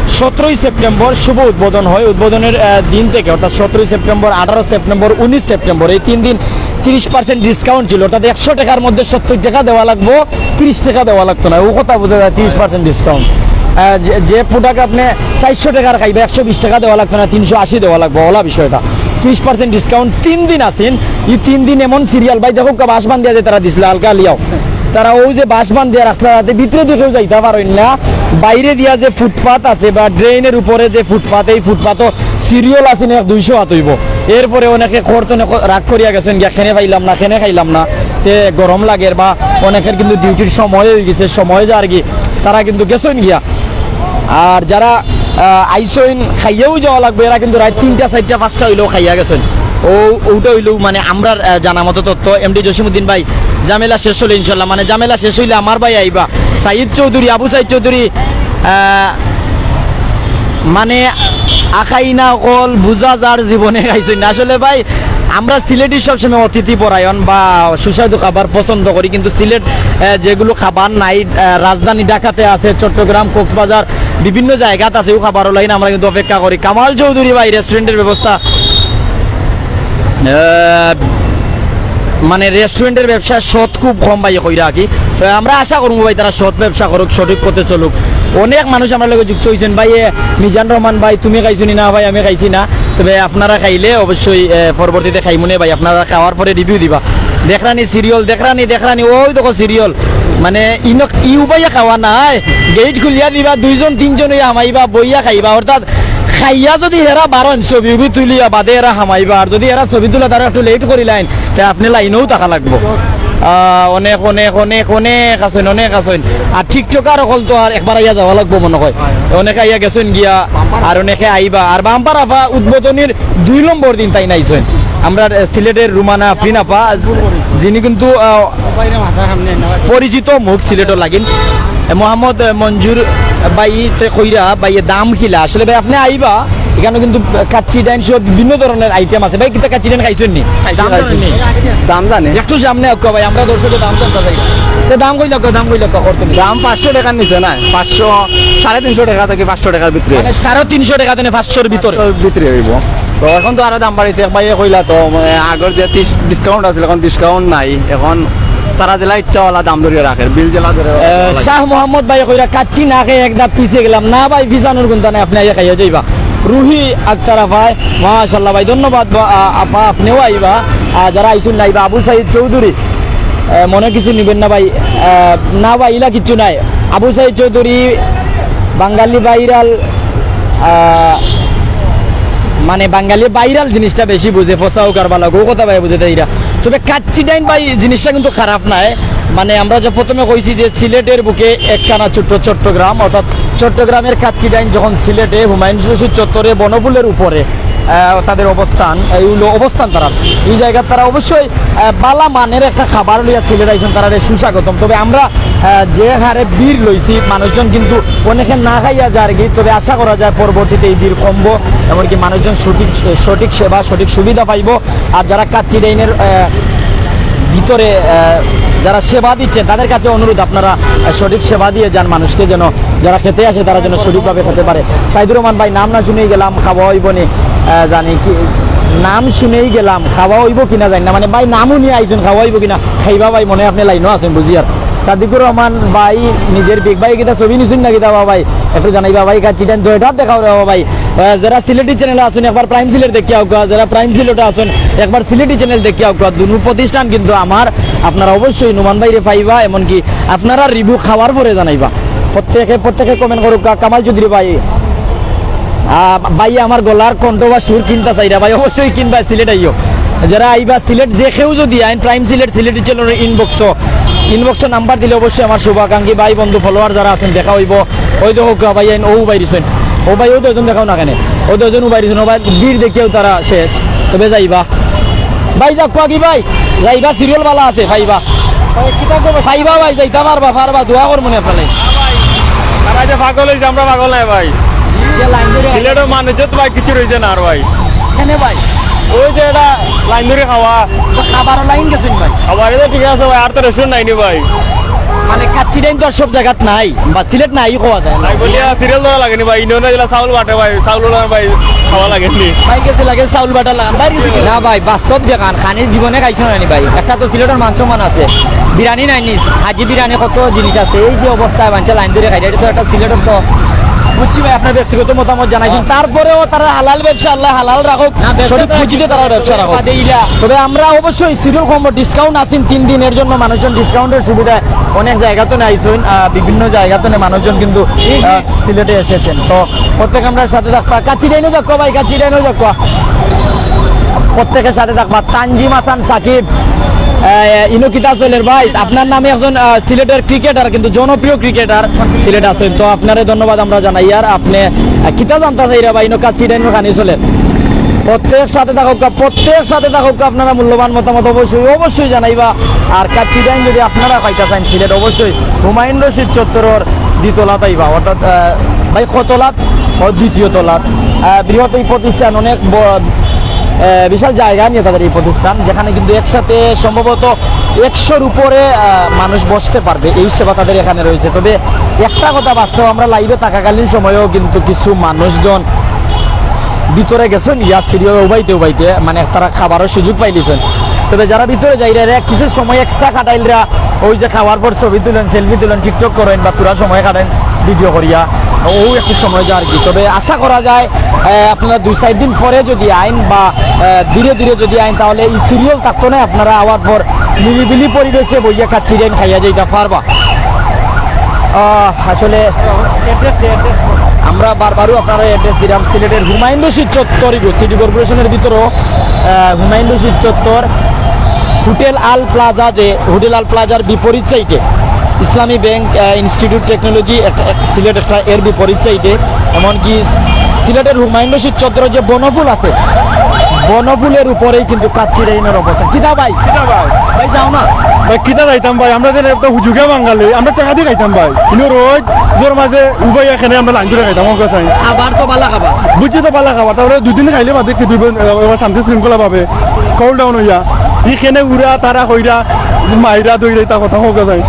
সতেরোই সেপ্টেম্বর শুভ উদ্বোধন হয়। উদ্বোধনের, আহ, দিন থেকে, অর্থাৎ সতেরোই সেপ্টেম্বর, আঠারো সেপ্টেম্বর, উনিশ সেপ্টেম্বর, এই তিন দিন তিরিশ percent discount ছিল, অর্থাৎ একশো টেকার মধ্যে সত্তর টেকা দেওয়া লাগবো, তিরিশ টেকা দেওয়া লাগতো না। ও কথা বুঝা যায়, তিরিশ percent discount। আহ, যে, যে product আপনে চাইরশো টেকার খাইবা, একশো বিশ টেকা দেওয়া লাগতো না, তিনশো আশি দেওয়া লাগবো, ওলা বিষয়টা। তিরিশ percent discount তিন দিন আছইন, এই তিন দিন এমন serial, ভাই দেখো, বাঁশ বান্ধিয়া যে তারা দিছিল, হালকা লিয়াও। তারা ওই যে বাঁশ বান্ধিয়া রাখছিল, তাতে ভিতরে দিকেও যাইতা পারইন না, বাইরে দিয়া যে ফুটপাত আছে বা drain-এর উপরে যে ফুটপাত, এই ফুটপাতও serial আছে না, এক দুইশো হাত অইবো। এরপরে অনেকে খর তনে খ-, রাগ করিয়া গেছইন গিয়া, "খেনে পাইলাম না, খেনে খাইলাম না।" তে গরম লাগের বা অনেকের কিন্তু duty-র সময় অই গেছে, সময় যারগি। তারা কিন্তু গেছইন গিয়া। আর যারা, আহ, আইছইন, খাইয়াও যাওয়া লাগবো, এরা কিন্তু রাইত তিনটা, চাইরটা, পাঁচটা অইলেও খাইয়া গেছইন। ও, ওটা অইলেও মানে আমরার, আহ, জানা মতো তথ্য, এমডি জসিমউদ্দিন ভাই, ঝামেলা শেষ অইলে ইনশাল্লাহ, মানে ঝামেলা শেষ অইলে আমার ভাই আইবা, সাইদ চৌধুরী, আবু সাইদ চৌধুরী, আহ, মানে আখাইনা অকল বুঝা যার জীবনে খাইছইন না। আসলে ভাই, আমরা সিলেটি সবসময় অতিথি পরায়ণ বা সুস্বাদু খাবার পছন্দ করি, কিন্তু সিলেট, আহ, যেগুলো খাবার নাই, আহ, রাজধানী ঢাকাতে আছে, চট্টগ্রাম, কক্সবাজার, বিভিন্ন জায়গাত আছে, ও খাবার লাইন আমরা কিন্তু অপেক্ষা করি। কামাল চৌধুরী ভাই, রেস্টুরেন্টের ব্যবস্থা, আহ, মানে রেস্টুরেন্টের ব্যবসা সৎ খুব কম ভাই কইরা কি। তো আমরা আশা করবো ভাই, তারা সৎ ব্যবসা করুক, সঠিক পথে চলুক। অনেক মানুষ আমরার লগে যুক্ত অইছইন ভাই, এ, মিজান রহমান ভাই, তুমি খাইছো নি? না ভাই, আমি খাইছি না। তবে আপনারা খাইলে অবশ্যই, এ, পরবর্তীতে খাইমুনে ভাই, আপনারা খাওয়ার পরে রিভিউ দিবা। দেখরানি সিরিয়াল, দেখরানি, দেখরানি, ওই দেখো সিরিয়াল। মানে ইনক ইউ ভাইয়া খাওয়া নাই, গেট খুলিয়া দিবা, দুইজন তিনজন অইয়া হামাইবা, বইয়া খাইবা। অর্থাৎ খাইয়া যদি এরা বারইন, ছবি উবি তুলিয়া বাদে এরা হামাইবা। আর যদি এরা ছবি তুলা তারা একটু লেট করিলাইন, তে আপনে লাইনেও থাকা লাগবো। আহ, অনেক, অনেক, অনেক, অনেক আছইন, অনেক আছইন। আর টিকটকার অকল তো আর একবার আইয়া যাওয়া লাগবো মনে হয়। অনেকে আইয়া গেছইন গিয়া, আর অনেকে আইবা। আর বাম্পার আফা উদ্বোধনীর দুই নম্বর দিন তাইন আইছইন। আমরার, এ, সিলেটের রুমানা আফরিন আপা, যিনি কিন্তু, আহ, পরিচিত মুখ সিলেটর লাগিন। এ, মোহাম্মদ, এ, মঞ্জুর ভাই তে কইরা, ভাই, এ দাম কিলা? আসলে ভাই, আপনে আইবা, ইখানো কিন্তু কাচ্চি ডাইন সহ বিভিন্ন ধরনের আইটেম আছে। ভাই, কিতা কাচ্চি ডাইন খাইছইন নি? খাইছি, দাম খাইছি। জানেন নি? দাম জানি। একটু সামনে আউক্কা ভাই, আমরা দর্শকে দাম জানতে চাই। তে দাম কইলা, দাম কইলা, করতে দাম পাঁচশো টেকার নিচে না, পাঁচশো, সাড়ে তিনশো টেকা থাকি পাঁচশো টেকার ভিতরে। মানে সাড়ে তিনশো টেকা থাকি পাঁচশোর ভিতরে। পাঁচশোর ভিতরে অইবো। তো এখন তো আরো দাম বাড়িছে, এক ভাইয়ে কইলা তো, মানে, আগর যে তিরিশ ডিসকাউন্ট আছিল, এখন ডিসকাউন্ট নাই। এখন তারা যেলা ইচ্ছা ওলা দাম ধরিয়া রাখের, বিল যেলা ধরে আহ, শাহ মোহাম্মদ ভাই কইরা কাচ্চি না খেয়ে একটা পিছে গেলাম। না ভাই, পিছানোর গুনতা নাই, আপনে আইয়া খাইয়া যাইবা। রুহি আক্তার আফায়, মাশাআল্লাহ ভাই, ধন্যবাদ বা-, আ-, আফা, আপনেও আইবা। আ, যারা আইছইন না আইবা, আবু সাইদ চৌধুরী, আ, মনে কিছু নিবেন না ভাই। আ, না ভাই, ইলা কিচ্ছু নাই। আবু সাইদ চৌধুরী বাঙালি ভাইরাল, আহ, মানে বাঙালি ভাইরাল জিনিসটা বেশি বুঝে, ফসাও কারবালা গো কথা ভাই বুঝে তাইরা। তবে কাচ্চি ডাইন ভাই জিনিসটা কিন্তু খারাপ নায়। মানে আমরা যে প্রথমে কইছি যে সিলেটের বুকে একখানা ছোট্ট চট্টগ্রাম, অর্থাৎ চট্টগ্রামের কাচ্চি ডাইন যখন সিলেটে হুমায়ুন রশিদ চত্বরে বনফুলের উপরে, আহ, তাদের অবস্থান, এই হলো অবস্থান তারা, এই জায়গার তারা অবশ্যই, আহ, বালা মানের একটা খাবার লইয়া সিলেট আইছইন, তারারে সুস্বাগতম। তবে আমরা, আহ, যে হারে ভিড় লইছি, মানুষজন কিন্তু অনেকে না খাইয়া যারগি। তবে আশা করা যায় পরবর্তীতে এই ভিড় কমবো, এমনকি মানুষজন সঠিক, সঠিক সেবা, সঠিক সুবিধা পাইবো। আর যারা কাচ্চি ডাইনের, আহ, ভিতরে, আহ, যারা সেবা দিচ্ছেন, তাদের কাছে অনুরোধ, আপনারা, আহ, সঠিক সেবা দিয়ে যান মানুষকে, যেন যারা খেতে আসে, তারা যেন সঠিকভাবে খেতে পারে। সাইদুর রহমান ভাই, নাম না শুনেই গেলাম, খাওয়া অইবো নি? আহ, জানি কি, নাম শুনেই গেলাম, খাওয়া অইবো কিনা জানি না। মানে ভাই, নামও নিয়া আইছইন, খাওয়া অইবো কিনা? খাইবা ভাই, মনে আপনে লাইনও আছইন, বুঝিয়ার। সাদিকুর রহমান ভাই, নিজের বিগ ভাই কিতা ছবি নিছইন না কিতা বা ভাই? একটু জানাইবা ভাই, কাচ্চি ডাইন দুইটা দেখাও রে বা ভাই। আহ, যারা সিলেটি চ্যানেলে আছইন, একবার প্রাইম সিলেট দেখিয়া আউক্কা, যারা প্রাইম সিলেটে আছইন, একবার সিলেটি চ্যানেল দেখিয়া আউক্কা। দুনু প্রতিষ্ঠান কিন্তু আমার, আপনারা অবশ্যই নুমান ভাইরে পাইবা, এমনকি আপনারা রিভিউ খাওয়ার পরে জানাইবা। প্রত্যেকে, প্রত্যেকে কমেন্ট করুক্কা, কামাল চৌধুরী ভাই। আহ, ভাই, আমার গলার কণ্ঠ বা সুর কিনতা চাইরা ভাই, অবশ্যই কিনবা, সিলেট আইও। যারা আইবা সিলেট, যে কেউ যদি আইন, প্রাইম সিলেট, সিলেটি চ্যানেলের ইনবক্স, ইনবক্সো নাম্বার দিলে অবশ্যই আমার শুভাকাঙ্ক্ষী ভাই, বন্ধু, ফলোয়ার যারা আছইন, দেখা অইবো। ওই দেখো কা ভাই, আইন ও বাইরিছইন, ও ভাই, ও দুইজন দেখাও না কেনে, ও দুইজন ও বাইরিছইন, ও ভাই, ভিড় দেখিয়াও তারা শেষ। তবে যাইবা ভাই, যাউক্কা কি ভাই, যাইবা, সিরিয়াল বালা আছে, পাইবা। পাইবা ভাই, যাইতা পারবা, পারবা, দোয়া করমু নে আপনারে। তারা যে পাগল অইছে, আমরা পাগল নায় ভাই। সিলেটর মানুষ যত ভাই কিছু রইছে না আর ভাই। কেনে ভাই? ওই যে এটা লাইন ধরি খাওয়া। তো খাবারও লাইন গেছইন ভাই? খাবার এটা ঠিক আছে ভাই, আর তো রেস্টুরেন্ট নাইনি ভাই। মানে কাচ্চি ডাইন তো আর সব জাগাত নাই, বা সিলেট নাই কওয়া যায় না। ভাই বলিয়া সিরিয়াল ধরা লাগেনি ভাই, ইনো না যেলা চাউল বাটে ভাই, চাউল ওলা ভাই খাওয়া লাগেনি। ভাই গেছে লাগে চাউল বাটা লাগান, ভাই গেছে কি? না ভাই, বাস্তব যে খান, খানির জীবনে খাইছো না নি ভাই? একটা তো সিলেটর মান সম্মান আছে, বিরিয়ানি নাই নিস, হাজি বিরিয়ানি কত জিনিস আছে, এই যে অবস্থায় মানষে লাইন ধরি খাইছে, এটা তো একটা সিলেটর তো। বুঝছি ভাই, আপনার ব্যক্তিগত মতামত জানাইছেন, তারপরেও তারা হালাল ব্যবসা, আল্লাহ হালাল রাখুক, না, ব্যবসা সঠিক তো পুঁজিতে তারা ব্যবসা রাখুক। বাদে ইলা। তবে আমরা অবশ্যই সিরিয়াল কম ডিসকাউন্ট আছেন তিন দিনের জন্য, মানুষজন ডিসকাউন্টের সুবিধায় অনেক জায়গা তো আইছইন, আহ, বিভিন্ন জায়গা তো মানুষজন কিন্তু, আহ, সিলেটে এসেছেন। তো প্রত্যেক আমরা সাথে থাকবা, কাচ্চি ডাইনও থাকবা ভাই, কাচ্চি ডাইনও থাকবা। প্রত্যেকের সাথে থাকবা। তানজিম হাসান সাকিব, আহ, ইনো কিতা চলের ভাই? আপনার নামে একজন, আহ, সিলেটের ক্রিকেটার, কিন্তু জনপ্রিয় ক্রিকেটার সিলেট আছইন। তো আপনারে ধন্যবাদ আমরা জানাইয়ার। আপনে, আহ, কিতা জানতা চাইরা ভাই, ইনো কাচ্চি ডাইনর খানি চলের? প্রত্যেক সাথে থাকউক্কা, প্রত্যেক সাথে থাকউক্কা, আপনারা মূল্যবান মতামত অবশ্যই, অবশ্যই জানাইবা। আর কাচ্চি ডাইন যদি আপনারা খাইতা চাইন সিলেট, অবশ্যই হুমায়ুন রশিদ চত্বরর দ্বিতলাত আইবা, অর্থাৎ, আহ, ভাই কতলাত? ও দ্বিতীয় তলাত। আহ, বৃহৎ এই প্রতিষ্ঠান, অনেক ব-, আহ, বিশাল জায়গা নিয়ে তাদের এই প্রতিষ্ঠান, যেখানে কিন্তু একসাথে সম্ভবত একশোর উপরে, আহ, মানুষ বসতে পারবে। এই সেবা তাদের এখানে রয়েছে। তবে একটা কথা বাস্তব, আমরা লাইভে থাকাকালীন সময়েও কিন্তু কিছু মানুষজন ভিতরে গেছইন, ইয়া সিঁড়িও উবাইতে উবাইতে, মানে, তারা খাবারর সুযোগ পাইলিছইন। তবে যারা ভিতরে যাইরা, এরা কিছু সময় এক্সট্রা কাটাইলরা, ওই যে খাওয়ার পর ছবি তুলেন, সেলফি তুলেন, টিকটক করেন বা পুরা সময় কাটেন ভিডিও করিয়া, ও একটু সময় যায় আর কি। তবে আশা করা যায়, আহ, আপনারা দুই চাইর দিন পরে যদি আইন বা, আহ, ধীরে ধীরে যদি আইন, তাহলে এই সিরিয়াল থাকতো না, আপনারা আওয়ার পর নিরিবিলি পরিবেশে বইয়া কাচ্চি ডাইন খাইয়া যাইতা পারবা। আহ, আসলে আমরা বারবারও আপনারা অ্যাড্রেস দিলাম, সিলেটের হুমায়ুন রশিদ চত্বর, ইগো সিটি কর্পোরেশনের ভিতরেও, আহ, হুমায়ুন রশিদ চত্বর, হোটেল আল প্লাজা, যে হোটেল আল প্লাজার বিপরীত সাইডে ইসলামী ব্যাংক, আহ, ইনস্টিটিউট টেকনোলজি একটা, এক-, সিলেট একটা, এর বিপরীত সাইডে, এমনকি সিলেটের হুমায়ুন রশিদ চত্বরে যে বনফুল আছে, বনফুলের উপরেই কিন্তু কাচ্চি ডাইনর অবস্থান। কিতা ভাই? কিতা ভাই? ভাই, যাও না। ভাই, কিতা যাইতাম ভাই? আমরা যেন একটা হুজুগে বাঙালি, আমরা টেকা দি খাইতাম ভাই। ইনো রোজ জোর মাঝে উবাই এখানে আমরা লাইন ধরে খাইতাম, ওকে চাই। খাবার তো ভালা খাবার। বুঝছি তো ভালা খাবার, তারপরে দুই দিন খাইলে বাদে কি দুই বোন, আহ, এবার শান্তি শৃঙ্খলা ভাবে কোল ডাউন হইয়া। ইখানে উড়া তারা কইরা, মাইরা দইরা, তা কথা, ওকে চাই।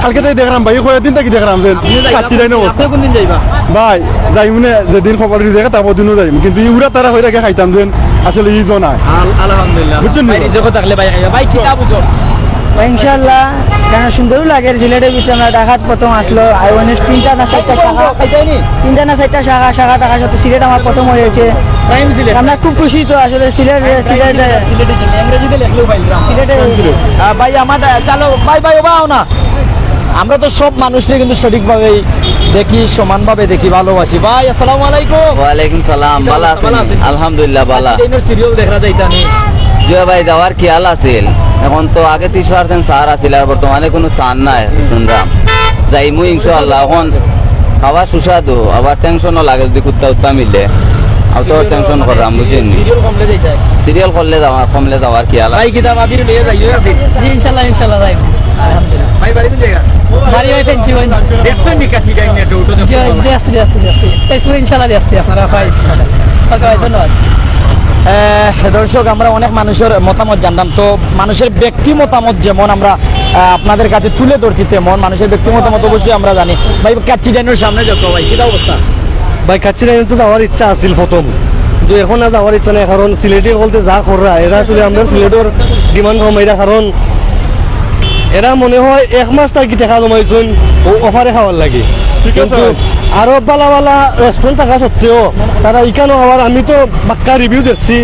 কালকে তাই দেখলাম ভাই, কয়েকদিন থাকি দেখলাম যে আপনি যাইবা কাচ্চি ডাইন কোন দিন? অবস্থা। আপনি কোন দিন যাইবা? ভাই, যাইমু নে, যেদিন খবর রিজেকে তারপর দিনও যাইমু, কিন্তু ই উড়া তারা কইরা গিয়া খাইতাম যেন আসলে ই জনায়। আল-, আলহামদুলিল্লাহ। বুঝছেন নি? ভাই, রিজেকও থাকলে ভাই খাইবা। ভাই, কিতা বুঝো? ভাই, ইনশাআল্লাহ, কেন সুন্দরও লাগে। সিলেটের ভিতরে আমরা ঢাকাত প্রথম আসলো, আই ওয়ান এস তিনটা না চারটা শাখা, খাইতাই নি? তিনটা না চারটা শাখা, শাখা থাকা সত্ত্বে সিলেট আমার প্রথম হয়েছে। প্রাইম সিলেট। আমরা খুব খুশি তো আসলে সিলেট, সিলেট, সিলেটে কি? ইংরেজিতে লেখলেও পাইলাম। সিলেটে। আহ, ভাই, আমার, আহ, চলো, ভাই, ভাই, ওবা আও না। আমরা তো সব মানুষরে কিন্তু সঠিকভাবেই দেখি, সমানভাবে দেখি, ভালোবাসি। ভাই, আসসালামু আলাইকুম। ওয়ালাইকুম সালাম, কিতা ভালা অবস্থা? আছেন? ভালা আছেন? আলহামদুলিল্লাহ, ভালা। আচ্ছা, এই সিরিয়াল দেখা যাইতা নি? জি ভাই, যাওয়ার খেয়াল আছিল। এখন তো আগে ত্রিশ পার্সেন্ট ছাড় আছিল, আর বর্তমানে কোনো ছাড় নাই, শুনলাম। যাইমু ইনশাআল্লাহ। এখন খাওয়া সুস্বাদু, আবার টেনশনও লাগে যদি কুত্তা উত্তা মিলে। আর তো সিরিয়াল টেনশন মানে করলাম, বুঝছেন নি? সিরিয়াল কমলে যাইতা? সিরিয়াল করলে যাওয়া, কমলে যাওয়ার খেয়াল আছে। ভাই, কিতা ভাবির লইয়া যাইও আছি? জি, ইনশাআল্লাহ, ইনশাআল্লাহ যাইমু। আলহামদুলিল্লাহ। ভাই, বাড়ি কোন জায়গা? বাড়ি ওই ফেঞ্চুগঞ্জ। দেখছেন নি কাচ্চি ডাইন নেটে উঠো জি, দেখো? দেখছি, দেখছি, দেখছি। Facebook ইনশাআল্লাহ দেখছি, আপনারা পাইছি ইনশাআল্লাহ। ওকে ভাই, ধন্যবাদ। আহ, দর্শক, আমরা অনেক মানুষের মতামত জানলাম, তো মানুষের ব্যক্তি মতামত যেমন আমরা, আহ, আপনাদের কাছে তুলে ধরছি, তেমন মানুষের ব্যক্তি মতামত অবশ্যই আমরা জানি। ভাই, কাচ্চি ডাইনর সামনে যত ভাই, কিতা অবস্থা? ভাই, কাচ্চি ডাইন তো যাওয়ার ইচ্ছা আছিল প্রথম, কিন্তু এখন আর যাওয়ার ইচ্ছা নাই, কারণ সিলেটি হকলতে যা কররা, এরা আসলে আমরা সিলেটর ডিমান্ড কমাইরা, কারণ এরা মনে হয় এক মাস থাকি টেকা জমাইছইন ও অফারে খাওয়ার লাগি। ঠিক আছে। কিন্তু আরো ভালা ভালা রেস্টুরেন্ট থাকা সত্ত্বেও তারা ইখানো আবার, আমি তো বাক্কা রিভিউ দেখছি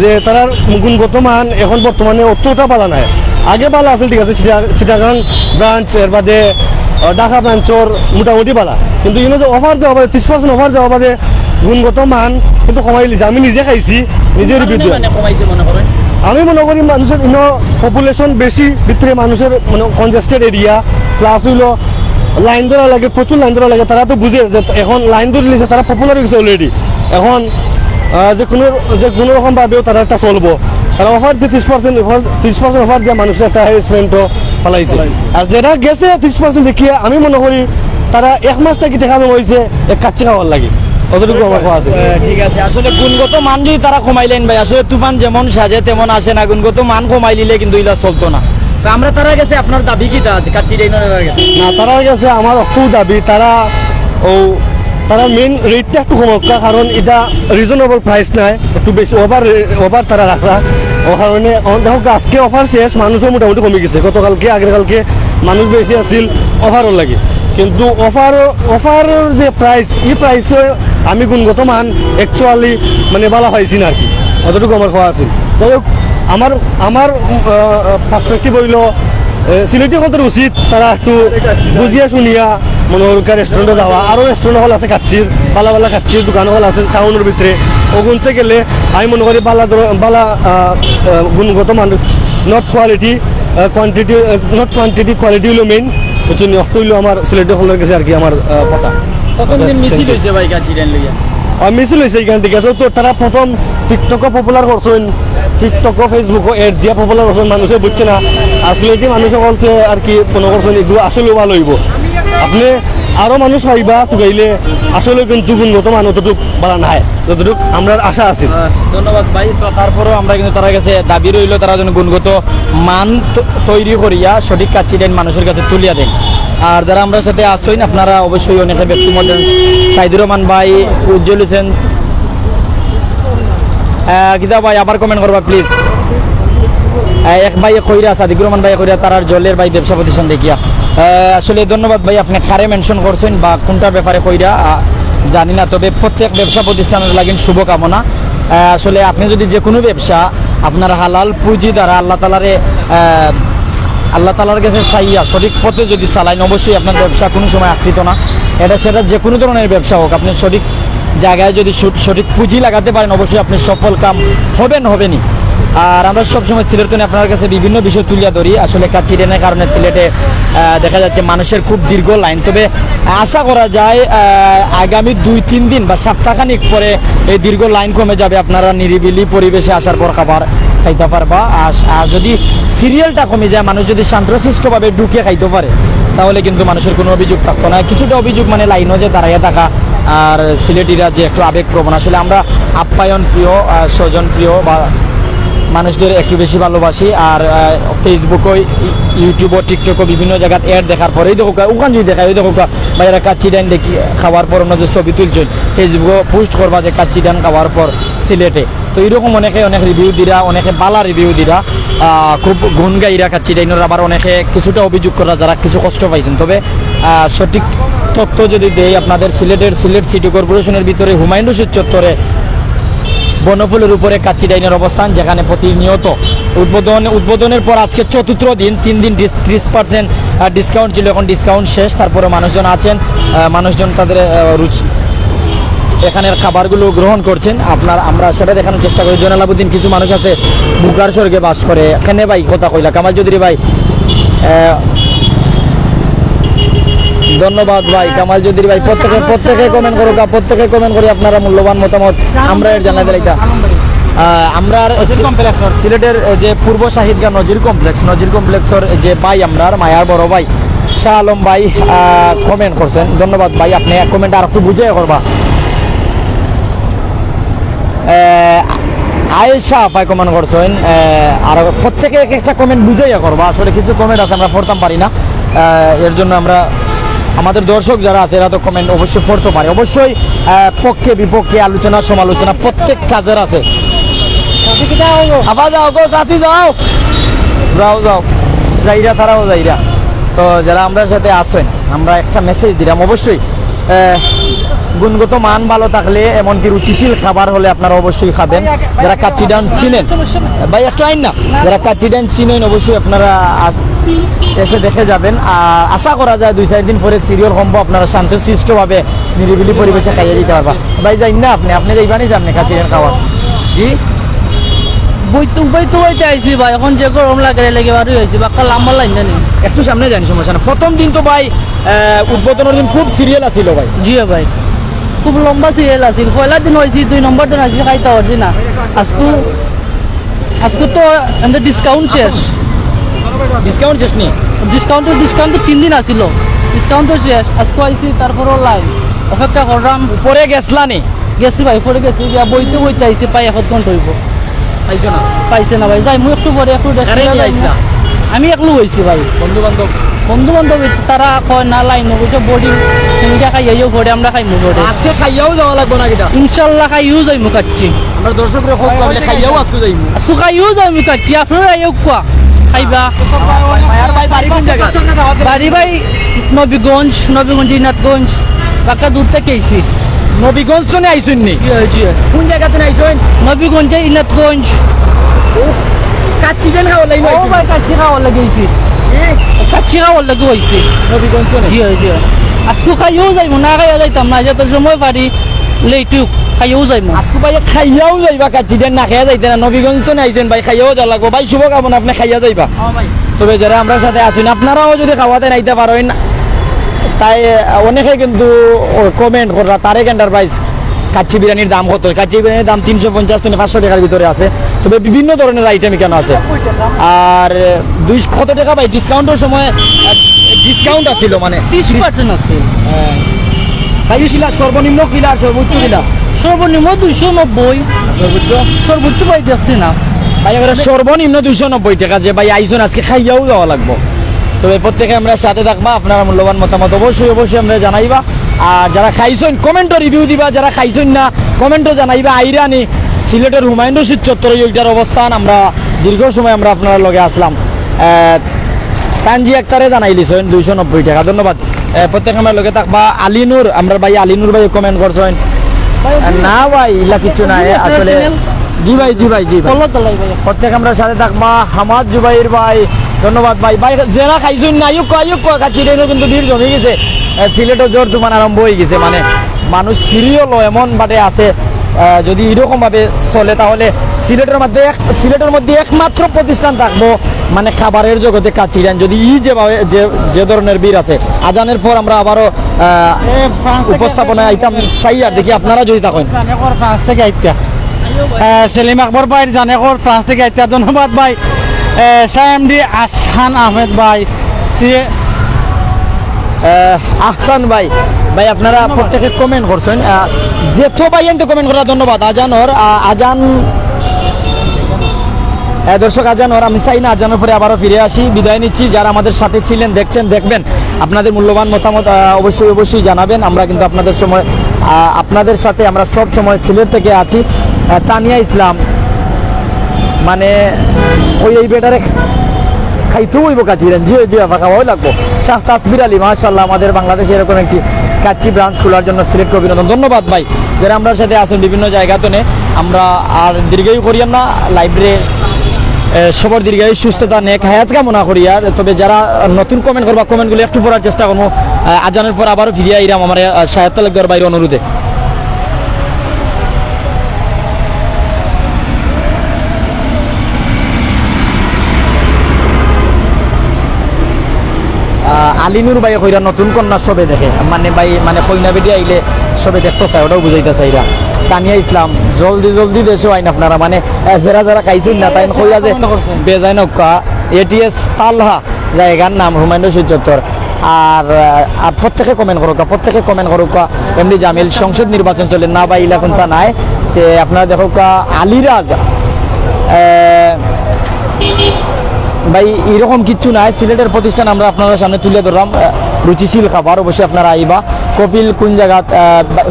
যে তারার গুণগত মান এখন বর্তমানে অতটা ভালা নাই। আগে ভালা আছিল, ঠিক আছে, চিটা-, চিটাগাং ব্রাঞ্চ, এর বাদে, আহ, ঢাকা ব্রাঞ্চর মোটামুটি ভালা, কিন্তু ইনো যে অফার দেওয়া বাদে, ত্রিশ পার্সেন্ট অফার দেওয়া বাদে গুণগত মান কিন্তু কমাইলিছে। আমি নিজে খাইছি, নিজে রিভিউ দিলাম। মানে কমাইছে মনে করেন? আমি মনে করি মানুষের ইনো পপুলেশন বেশি, ভিতরে মানুষের মানে কনজেস্টেড এরিয়া, প্লাস হইলো লাইন ধরা লাগে, প্রচুর লাইন ধরা লাগে। তারা তো বুঝে যে এখন লাইন ধরে নিছে, তারা পপুলার হয়ে গেছে অলরেডি। এখন, আহ, যে কোনো, যে কোনো রকম ভাবেও তারা একটা চলবো। তারা অফার যে ত্রিশ পার্সেন্ট, ত্রিশ পার্সেন্ট অফার দিয়ে মানুষের একটা হ্যারাসমেন্টও ফালাইছে। আর যারা গেছে ত্রিশ পার্সেন্ট দেখিয়া, আমি মনে করি তারা এক মাস থাকি টেকা জমাইছে এক কাচ্চি খাওয়ার লাগি, অতটুকু আমার কথা আছে। আহ, ঠিক আছে, আসলে গুণগত মান যদি তারা কমাইলেন ভাই, আসলে তুফান যেমন সাজে তেমন আসে না, গুণগত মান কমাইলিলে কিন্তু ইলা চলতো না। তো আমরা তারা গেছে আপনার দাবি কিতা আছে, কাচ্চি ডাইনর গেছে? না, তারার গেছে আমার একটু দাবি, তারা ও, তারা মেইন রেটটা একটু কমাউক্কা, কারণ ইটা রিজনেবল প্রাইস নাই, একটু বেশি ওভার, ওভার তারা রাখরা। ও কারণে অন-, দেখো, আজকে অফার শেষ, মানুষও মোটামুটি কমে গেছে। গতকালকে, আগের কালকে মানুষ বেশি আছিল অফারর লাগি, কিন্তু অফার, অফারর যে প্রাইস, ই প্রাইসে আমি গুণগত মান অ্যাকচুয়ালি মানে ভালা পাইছি না আর কি, অতটুকু আমার কথা আছিল। যাই হোক, আমার, আমার, উম, আহ, পার্সপেক্টিভ হইলো, এ, সিলেটি হকলর উচিত তারা একটু বুঝিয়া শুনিয়া মনে করুক্কা রেস্টুরেন্টে যাওয়া, আরো রেস্টুরেন্ট হকল আছে কাচ্চির, ভালা ভালা কাচ্চির দোকান হকল আছে টাউনর ভিতরে, অগুনতে গেলে আমি মনে করি বালা ধর-, বালা, আহ, আহ, গুণগত মান, not quality, আহ, quantity, আহ, not quantity, quality অইলো main। বুঝছইন নি? অইলো আমার সিলেটি অকলর গেছে আর কি আমার, আহ, কথা। প্রথম দিন মিছিল অইছে ভাই কাচ্চি ডাইন লইয়া। আর মিছিল অইছে এখান থেকে। আসলে তো তারা প্রথম TikTok-ও popular করছইন, TikTok-ও Facebook-ও ad দিয়া popular করছইন, মানুষে বুঝছে না। আসলে কি মানুষ বলতে আর কি মনে করছইন এগুলো আসলে ভালো অইবো। আপনি আরো মানুষ পাইবা তুকাইলে আসলে কিন্তু গুণগত মান অতটুক বালা নাই, যতটুক আমরার আশা আছে। আহ, ধন্যবাদ ভাই। তো তারপরেও আমরা কিন্তু তারার গেছে দাবি রইলো, তারা যেন গুণগত মান ত-, তৈরি করিয়া সঠিক কাচ্চি ডাইন মানুষের কাছে তুলিয়া দেন। আর যারা আমরার সাথে আছইন, আপনারা অবশ্যই অনেকে ব্যক্তির মধ্যে সাইদুর রহমান ভাই, উজ্জ্বল হোসেন, আহ, কিতা ভাই আবার comment করবা please। আহ, এক ভাই কইরা, সাদিকুর রহমান ভাই কইরা, তারার জলের ভাই ব্যবসা প্রতিষ্ঠান দেখিয়া। আহ, আসলে ধন্যবাদ ভাই, আপনি কারে mention করছইন বা কোনটার ব্যাপারে কইরা, আহ, জানি না, তবে প্রত্যেক ব্যবসা প্রতিষ্ঠানের লাগিন শুভকামনা। আহ, আসলে আপনি যদি যে কোনো ব্যবসা আপনার হালাল পুঁজি দ্বারা আল্লাহ তাআলারে, আহ, আল্লাহ তাআলার গেছে চাইয়া সঠিক পথে যদি চালাইন, অবশ্যই আপনার ব্যবসা কোনো সময় আটকিত না। এটা সেটা যে কোনো ধরনের ব্যবসা হোক, আপনি সঠিক জায়গায় যদি সু-, সঠিক পুঁজি লাগাতে পারেন, অবশ্যই আপনি সফল কাম হবেন, হবেনই। আর আমরা সবসময় সিলেট তনে আপনার কাছে বিভিন্ন বিষয় তুলিয়া ধরি। আসলে কাচ্চি ডাইনের কারণে সিলেটে, আহ, দেখা যাচ্ছে মানুষের খুব দীর্ঘ লাইন। তবে আশা করা যায়, আহ, আগামী দুই তিন দিন বা সপ্তাহখানিক পরে এই দীর্ঘ লাইন কমে যাবে। আপনারা নিরিবিলি পরিবেশে আসার পর খাবার খাইতে পারবা। আর, আর যদি সিরিয়ালটা কমে যায়, মানুষ যদি শান্তশিষ্টভাবে ঢুকে খাইতে পারে, তাহলে কিন্তু মানুষের কোনো অভিযোগ থাকতো না। কিছুটা অভিযোগ মানে লাইনও যে দাঁড়াইয়া থাকা, আর সিলেটিরা যে একটু আবেগপ্রবণ। আসলে আমরা আপ্যায়ন প্রিয়, আহ, স্বজন প্রিয় বা মানুষদের একটু বেশি ভালোবাসি। আর, আহ, Facebook-ও, ই-, YouTube-ও, TikTok-ও বিভিন্ন জায়গার ad দেখার পরেই দেখো কা-, ওখান যদি দেখায়, ওই দেখো কা-, ভাইয়ারা কাচ্চি ডাইন দেখি খাওয়ার পর অন্য যে ছবি তুলছেন, Facebook-ও post করবা যে কাচ্চি ডাইন খাওয়ার পর সিলেটে। তো এরকম অনেকে অনেক review দিরা, অনেকে বালা review দিরা, আহ, খুব গুণ গাইরা কাচ্চি ডাইনর, আবার অনেকে কিছুটা অভিযোগ করা যারা কিছু কষ্ট পাইছেন। তবে, আহ, সঠিক তথ্য যদি দেই আপনাদের, সিলেটের, সিলেট সিটি কর্পোরেশনের ভিতরে হুমায়ুন রশিদ চত্বরে বনফুলের উপরে কাচ্চি ডাইনের অবস্থান, যেখানে প্রতিনিয়ত উদ্বোধন, উদ্বোধনের পর আজকে চতুর্থ দিন, তিন দিন ডিস-, ত্রিশ percent, আহ, discount ছিল, এখন discount শেষ। তারপরে মানুষজন আছেন, আহ, মানুষজন তাদের, আহ, রুচি, এখানের খাবারগুলো গ্রহণ করছেন। আপনার, আমরা সেটা দেখানোর চেষ্টা করি। জয়নাল আবুদ্দিন, কিছু মানুষ আছে বুকার স্বর্গে বাস করে, এখানে ভাই কথা কইলা, কামাল চৌধুরী ভাই, আহ, ধন্যবাদ ভাই, কামাল চৌধুরী ভাই, প্রত্যেকে, প্রত্যেকে comment করো, প্রত্যেকে comment করি আপনারা মূল্যবান মতামত আমরা এর জানাই দিলাইতা। আহ, আমরা আর নজির সি-, কমপ্লেক্সর। সিলেটের যে পূর্ব শাহিদগা নজির কমপ্লেক্স, নজির কমপ্লেক্সর যে ভাই, আমরার মায়ার বড় ভাই শাহ আলম ভাই, আহ, comment করছেন, ধন্যবাদ ভাই। আপনি comment আর একটু বুঝাইয়া করবা। আহ, আয়েশা আপায় comment করছেন, আহ, আর প্রত্যেকে এক একটা comment বুঝাইয়া করবা। আসলে কিছু comment আছে আমরা পড়তাম পারি না, আহ, এর জন্য আমরা, আমাদের দর্শক যারা আছে এরা তো comment অবশ্যই পড়তে পারে। অবশ্যই, আহ, পক্ষে বিপক্ষে আলোচনা সমালোচনা প্রত্যেক কাজের আছে। আবার যাও গো, চাচি যাও, যাও, যাও, যাইরা, তারাও যাইরা। তো যারা আমরার সাথে আছেন, আমরা একটা message দিলাম, অবশ্যই, আহ, গুণগত মান ভালো থাকলে, এমনকি রুচিশীল খাবার হলে আপনারা অবশ্যই খাবেন। যারা কাচ্চি ডাইন চিনেন, ভাই একটু আইন না, যারা কাচ্চি ডাইন চিনেন অবশ্যই আপনারা আস-, এসে দেখে যাবেন। আর আশা করা যায় দুই চার দিন পরে সিরিয়াল কমবো, আপনারা শান্তশিষ্টভাবে নিরিবিলি পরিবেশে খাইয়া দিতে পারবা। ভাই যাইন না আপনি, আপনি যাইবা নি সামনে কাচ্চি ডাইন খাওয়া? জি? বইতে, বইতে, বইতে আইছি ভাই, এখন যে গরম লাগে রে লেগে বারই আইছি, বাক্কা লম্বা লাইন জানি। একটু সামনে যান, সমস্যা না। প্রথম দিন তো ভাই, আহ, উদ্বোধনের দিন খুব সিরিয়াল আছিল ভাই। জি ভাই, খুব লম্বা সিরিয়াল আছিল। পয়লা দিন আইছি, দুই নম্বর দিন আইছি, খাইতে পারছি না। আজকু, আজকু তো এমনি discount শেষ। Discount শেষ নি? Discount, discount তো তিন দিন আছিল, discount তো শেষ। আজকু আইছি, তারপরও লাইন, অপেক্ষা করলাম। উপরে গেছলা নি? গেছি ভাই, পরে গেছি, গিয়া বইতে বইতে আইছি, প্রায় এক ঘন্টা অইবো। পাইছো না? পাইছে না ভাই, যাইমু একটু পরে, একটু দেখি কারে নিয়া যাইমু। আমি একলু আইছি ভাই। বন্ধু বান্ধব? বন্ধু বান্ধব তারা কয় না, লাইন অইছে, বডি, তুমি খাইয়াইও পরে, আমরা খাইমু পরে। আজকে খাইয়াও যাওয়া লাগবো না কিতা? ইনশাল্লাহ খাইয়াও যাইমু কাচ্চি। আমরা দর্শকরে কও, আমরা খাইয়াও আজকে যাইমু। আজকে খাইয়াও যাইমু কাচ্চি, আপনারা আইও কুয়া খাইবা। ভাইয়ার ভাই বাড়ি কোন জায়গা? বাড়ি ভাই নবীগঞ্জ, নবীগঞ্জ, ইনাতগঞ্জ, বাক্কা দূর থাকি আইছি। নবীগঞ্জ তনে আইছইন নি? জি, জি। কোন জায়গা তনে আইছইন? নবীগঞ্জে ইনাতগঞ্জ। ও, কাচ্চি ডাইন খাওয়ার লাগি ও আইছইন? ভাই, কাচ্চি খাওয়ার লাগি আইছি। কি? কাচ্চি খাওয়ার লাগি আইছি। নবীগঞ্জ তনে? জি, জি। আজকু খাইয়াও যাইমু, না খাইয়া যাইতাম না, যত সময় পারি লেটুক, খাইয়াও যাইমু। আজকে ভাই খাইয়াও যাইবা, কাচ্চি বিরিয়ানি না খাইয়া যাইতা না। নবীগঞ্জ তো আইছইন ভাই, খাইয়াও যাওয়া লাগবো। ভাই, শুভকামনা, আপনে খাইয়া যাইবা। হ্যাঁ ভাই। তবে যারা আমরার সাথে আছইন, আপনারাও যদি খাওয়াত আইতা পারইন, তাই অনেকে কিন্তু comment কররা, তারেক এন্টারপ্রাইজ, কাচ্চি বিরিয়ানির দাম কত? কাচ্চি বিরিয়ানির দাম তিনশো পঞ্চাশ থেকে পাঁচশো টেকার ভিতরে আছে। তবে বিভিন্ন ধরনের আইটেম ইখানো আছে। আর দুই, কত টেকা ভাই? ডিসকাউন্টের সময়, আহ, ডিসকাউন্ট আছিল মানে? তিরিশ পার্সেন্ট আছে। হ্যাঁ। ভাই, কিলা সর্বনিম্ন, কিলা সর্বোচ্চ, কিলা? সর্বনিম্ন দুইশো নব্বই। সর্বোচ্চ? সর্বোচ্চ ভাই দেখছি না। ভাই, এবারে সর্বনিম্ন দুইশো নব্বই টেকা, যে ভাই আইছইন আজকে খাইয়াও যাওয়া লাগবো। তবে প্রত্যেকে আমরার সাথে থাকবা, আপনারা মূল্যবান মতামত অবশ্যই, অবশ্যই আমরারে জানাইবা। আর যারা খাইছইন, comment-ও review দিবা, যারা খাইছইন না, comment-ও জানাইবা। আইরানি সিলেটের হুমায়ুন রশিদ চত্বরে ওইটার অবস্থান, আমরা দীর্ঘ সময় আমরা আপনারার লগে আছলাম। আহ, তানজি আক্তারে জানাই দিছইন দুইশো নব্বই টেকা, ধন্যবাদ। আহ, প্রত্যেকে আমরার লগে থাকবা। আলী নূর, আমরার ভাই আলী নূর ভাই comment করছইন। আহ, না ভাই, ইলা কিচ্ছু নাই আসলে। জি ভাই, জি ভাই, জি ভাই। প্রত্যেকে আমরার সাথে থাকবা। হামাদ জুবাইর ভাই, ধন্যবাদ ভাই। ভাই, যারা খাইছইন না, আইউক্কা, আইউক্কা, কাচ্চি বিরিয়ানির কিন্তু ভিড় জমি গেছে। আহ, সিলেটও ঝড় তুফান আরম্ভ হয়ে গেছে, মানে মানুষ সিরিয়াল এমন বাটে আছে। আহ, যদি এরকম ভাবে চলে তাহলে সিলেটের মধ্যে এক-, সিলেটের মধ্যে একমাত্র প্রতিষ্ঠান থাকবো মানে খাবারের জগতে কাচ্চি বিরিয়ানি। যদি এই যেভাবে যে, যে ধরনের ভিড় আছে, আজানের পর আমরা আবারও, আহ, উপস্থাপনায় আইতাম চাই, আর দেখি আপনারা যদি থাকেন। জানেকর ফ্রান্স থেকে আইতা। আহ, সেলিম আকবর ভাই জানেকর ফ্রান্স থেকে আইতা, ধন্যবাদ ভাই। আহ, শাহ এমডি আহসান আহমেদ ভাই, সি-, আহ, আহসান ভাই, ভাই আপনারা প্রত্যেকে comment করছইন, আহ, যেত ভাই আনতে comment করা, ধন্যবাদ। আজানর, আহ, আজান, আহ, দর্শক আজানর, আমি চাই না আজানর পরে আবারও ফিরে আসি, বিদায় নিচ্ছি। যারা আমাদের সাথে ছিলেন, দেখছেন, দেখবেন, আপনাদের মূল্যবান মতামত, আহ, অবশ্যই, অবশ্যই জানাবেন। আমরা কিন্তু আপনাদের সময়, আহ, আপনাদের সাথে আমরা সব সময় সিলেট থেকে আছি। আহ, তানিয়া ইসলাম, মানে, ওই এই বেটারে খাইতেও হইব কাচ্চি বিরিয়ানি। জি, জি, আপা, খাওয়াও লাগবো। শাহ তাসবির আলী, মাশাআল্লাহ, আমাদের বাংলাদেশে এরকম একটি কাচ্চি ব্রাঞ্চ খোলার জন্য সিলেটকে অভিনন্দন। ধন্যবাদ ভাই, যারা আমরার সাথে আছেন বিভিন্ন জায়গা তনে। আমরা আর দীর্ঘায়ু করিয়ার না, লাইভরে, এ, সবার দীর্ঘায়ু, সুস্থতা, নেক হায়াত কামনা করিয়ার। তবে যারা নতুন comment করবা, comment গুলো একটু পড়ার চেষ্টা করবো। আহ, আজানের পর আবারও ফিরিয়া আইরাম আমার, আহ, শাহেদ তালুকদার ভাইর অনুরোধে। আহ, আলী নূর ভাই কইরা নতুন কন্যা সবে দেখে, মানে ভাই, মানে কইনা বেটি আইলে সবে দেখতো চায়, ওটাও বুঝাইতা চাইরা। তানিয়া ইসলাম, জলদি জলদি দেশো আইন আপনারা, মানে, আহ, যারা যারা খাইছইন না, তাইন কইরা যে বেজায় নক্কা, এটিএস তালহা, জায়গার নাম হুমায়ুন রশিদ চত্বর। আর, আহ, আর প্রত্যেকে comment করুক্কা, প্রত্যেকে comment করুক্কা। এমডি জামিল, সংসদ নির্বাচন চলে না বা ইলা কুন্তা নাই, সে আপনারা দেখুক্কা আলিরাজ, আহ, ভাই, এরকম কিচ্ছু নাই। সিলেটের প্রতিষ্ঠান আমরা আপনারার সামনে তুলে ধরলাম, আহ, রুচিশীল খাবার, অবশ্যই আপনারা আইবা। কপিল কোন জায়গা? আহ,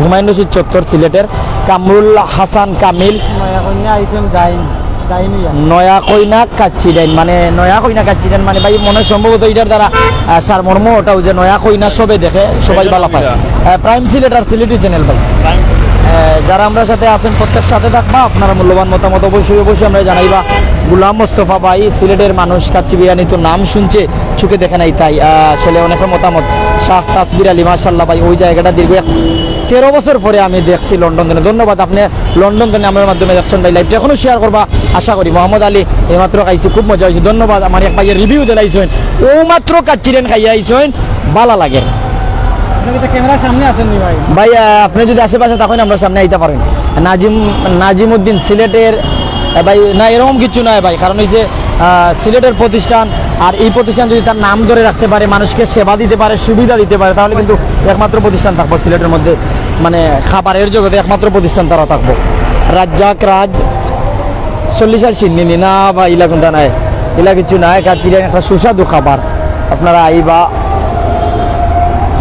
হুমায়ুন রশিদ চত্বর সিলেটের। কামরুল হাসান কামিল। নয়া কইনা আইছইন ডাইন, ডাইন অইয়া। নয়া কইনা কাচ্চি ডাইন, মানে নয়া কইনা কাচ্চি ডাইন, মানে ভাই মনে হয় সম্ভবত এটার দ্বারা, আহ, সারমর্ম ওটাও যে নয়া কইনা সবে দেখে, সবাই ভালা পায়। আহ, প্রাইম সিলেট আর সিলেটি চ্যানেল ভাই। আহ, যারা আমরার সাথে আছেন প্রত্যেক সাথে থাকবা, আপনারা মূল্যবান মতামত অবশ্যই, অবশ্যই আমরারে জানাইবা। গোলাম মোস্তফা ভাই, সিলেটের মানুষ কাচ্চি বিরিয়ানি তো নাম শুনছে, চোখে দেখে নাই তাই। আহ, আসলে অনেকের মতামত। শাহ তাসবির আলী, মাশাআল্লাহ ভাই, ওই জায়গাটা দীর্ঘ এক-, তেরো বছর পরে আমি দেখছি লন্ডন তনে। ধন্যবাদ, আপনি লন্ডন তনে আমার মাধ্যমে দেখছেন ভাই। লাইভটা এখনো শেয়ার করবা, আশা করি। মোহাম্মদ আলী, এইমাত্র খাইছি, খুব মজা হয়েছে। ধন্যবাদ, আমার এক ভাইয়ের রিভিউ দিলাইছেন, ও মাত্র কাচ্চি ডাইন খাইয়া আইছেন, ভালা লাগে। আপনি কি ক্যামেরার সামনে আছেন নি ভাই? ভাই, আহ, আপনি যদি আশেপাশে থাকেন, আমরা সামনে আইতে পারেন। নাজিম, নাজিমউদ্দিন সিলেটের, আহ, ভাই, না, এরকম কিছু নয় ভাই, কারণ হইছে, আহ, সিলেটের প্রতিষ্ঠান, আর এই প্রতিষ্ঠান যদি তার নাম ধরে রাখতে পারে, মানুষকে সেবা দিতে পারে, সুবিধা দিতে পারে, তাহলে কিন্তু একমাত্র প্রতিষ্ঠান থাকবো সিলেটের মধ্যে, মানে খাবারের জগতে একমাত্র প্রতিষ্ঠান তারা থাকবো। রাজ্জাক রাজ চল্লিশ আর সিন্নি না বা ইলা কুন্তা নাই, ইলা কিছু নাই। কাচ্চি ডাইন একটা সুস্বাদু খাবার, আপনারা আইবা।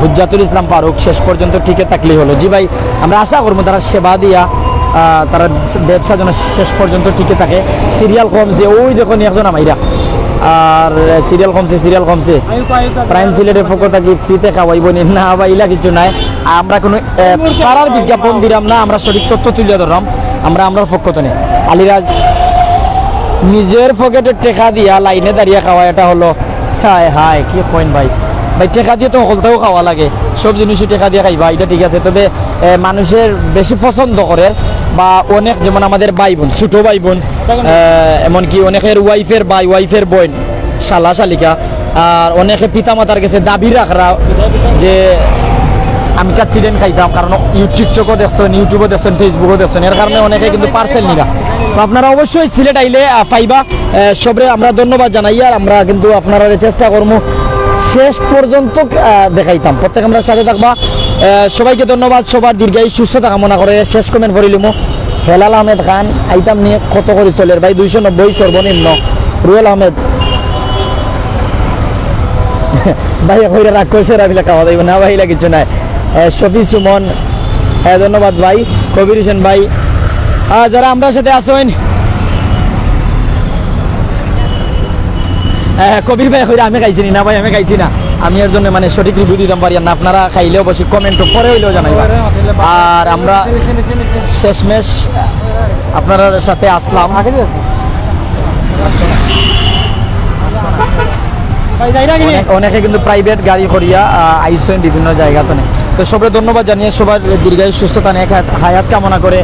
হুজ্জাতুল ইসলাম ফারুক, শেষ পর্যন্ত টিকে থাকলেই হলো। জি ভাই, আমরা আশা করবো তারা সেবা দিয়া, আহ, তারা ব্যবসা যেন শেষ পর্যন্ত টিকে থাকে। সিরিয়াল কমছে, ওই দেখো নি একজন আমাইরা, আর সিরিয়াল কমছে, সিরিয়াল কমছে। প্রাইম সিলেটের পক্ষ থাকি ফ্রিতে খাওয়াইবো নি না বা ইলা কিছু নাই। আমরা কোনো, আহ, তারার বিজ্ঞাপন দিলাম না, আমরা সঠিক তথ্য তুলে ধরলাম। আমরা, আমরার পক্ষ তনে আলিরাজ নিজের পকেটর টেকা দিয়া লাইনে দাঁড়িয়ে খাওয়া, এটা হলো, হায় হায়, কি কইন ভাই। ভাই, টেকা দিয়া তো হকলতাউ খাওয়া লাগে, সব জিনিসই টেকা দিয়া খাইবা, ইটা ঠিক আছে। তবে, এ, মানুষে বেশি পছন্দ করের বা অনেক, যেমন আমাদের ভাই বোন, ছোট ভাই বোন, এ, এমনকি অনেকের ওয়াইফের ভাই, ওয়াইফের বোন, শালা শালিকা, আর অনেকে পিতা মাতার গেছে দাবি রাখরা যে আমি কাচ্চি ডাইন খাইতাম, কারণ ইউ-, TikTok-ও দেখছইন, YouTube-ও দেখছইন, Facebook-ও দেখছইন, এর কারণে অনেকে কিন্তু পার্সেল নিরা। তো আপনারা অবশ্যই সিলেট আইলে, আহ, পাইবা। আহ, সবরে আমরা ধন্যবাদ জানাই, আর আমরা কিন্তু আপনারারে চেষ্টা করমু শেষ পর্যন্ত, আহ, দেখাইতাম। প্রত্যেক আমরার সাথে থাকবা। আহ, সবাইকে ধন্যবাদ, সবার দীর্ঘায়ু সুস্থতা কামনা করে শেষ কমেন্ট পড়িলিমু। হেলাল আহমেদ খান, আইতাম নিয়ে কত করি চলের ভাই? দুইশো নব্বই সর্বনিম্ন। রুয়েল আহমেদ ভাই, কইরা রাগ করছে, রাবিলা খাওয়া যাইব না ভাই, ইলা কিছু নাই। এ, শফি সুমন, এ, ধন্যবাদ ভাই। কবির হোসেন ভাই, আহ, যারা আমরার সাথে আছইন, এ, কবির ভাই কইরা আমি খাইছি নি? না ভাই, আমি খাইছি না। আমি এর জন্য মানে সঠিক রিভিউ দিতাম পারি না। আপনারা খাইলে অবশ্যই কমেন্ট পরে হইলেও জানাইবা। আর আমরা শেষমেশ আপনারার সাথে আসলাম। অনেক-, অনেকে কিন্তু প্রাইভেট গাড়ি করিয়া, আহ, আইসেন বিভিন্ন জায়গা থেকে। তো সবরে ধন্যবাদ জানিয়ে সবার দীর্ঘায়ু সুস্থতা নেক হায়াত কামনা করে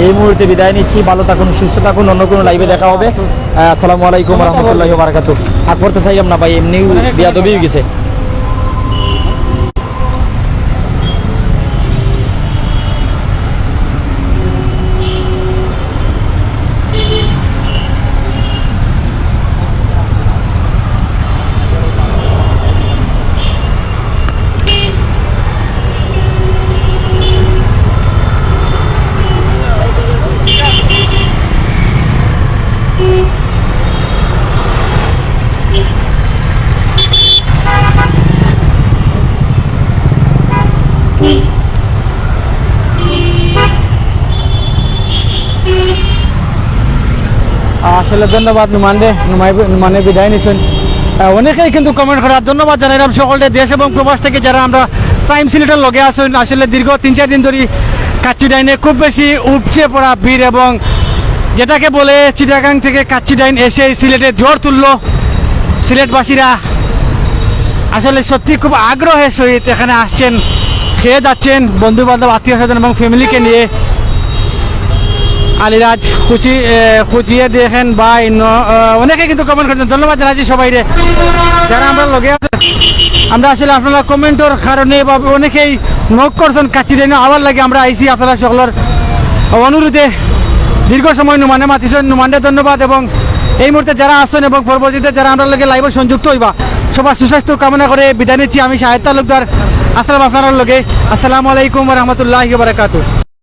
এই মুহূর্তে বিদায় নিচ্ছি। ভালো থাকুন, সুস্থ থাকুন, অন্য কোনো লাইভে দেখা হবে। আহ, আসসালামু আলাইকুম ওয়া রাহমাতুল্লাহি ওয়া বারাকাতুহু। আর পড়তে চাইলাম না ভাই, এমনিও বিয়াদবি হয়ে গেছে। আসলে ধন্যবাদ নুমানরে, নুমাই-, নুমানে বিদায় নিছেন। আহ, অনেকেই কিন্তু কমেন্ট করার ধন্যবাদ জানাইলাম সকলকে, দেশ এবং প্রবাস থেকে যারা আমরা টাইম সিলেটের লগে আছেন। আসলে দীর্ঘ তিন চার দিন ধরে কাচ্চি ডাইনে খুব বেশি উপচে পড়া ভিড়, এবং যেটাকে বলে চিটাগাং থেকে কাচ্চি ডাইন এসে সিলেটে ঝড় তুললো সিলেটবাসীরা। আসলে সত্যি খুব আগ্রহের সহিত এখানে আসছেন, খেয়ে যাচ্ছেন বন্ধু বান্ধব, আত্মীয় স্বজন এবং ফ্যামিলিকে নিয়ে। আলিরাজ খুশি, এ, খুঁজিয়ে দেখেন ভাই, ন-, আহ, অনেকে কিন্তু কমেন্ট করছেন, ধন্যবাদ জানাচ্ছি সবাইরে যারা আমরা লগে আছেন। আমরা আসলে আপনারা কমেন্টর কারণে বা অনেকেই নক করছেন কাচ্চি ডাইনে আওয়ার লাগি, আমরা আইছি আপনারা সকলের অনুরোধে। দীর্ঘ সময় নুমানে মাতিছেন, নুমানরে ধন্যবাদ, এবং এই মুহূর্তে যারা আছেন এবং পরবর্তীতে যারা আমরা লগে লাইভে সংযুক্ত হইবা, সবার সুস্বাস্থ্য কামনা করে বিদায় নিচ্ছি আমি শাহেদ তালুকদার। আসসালাম আপনারার লগে। আসসালামু আলাইকুম ওয়া রাহমাতুল্লাহি ওয়া বারাকাতুহু।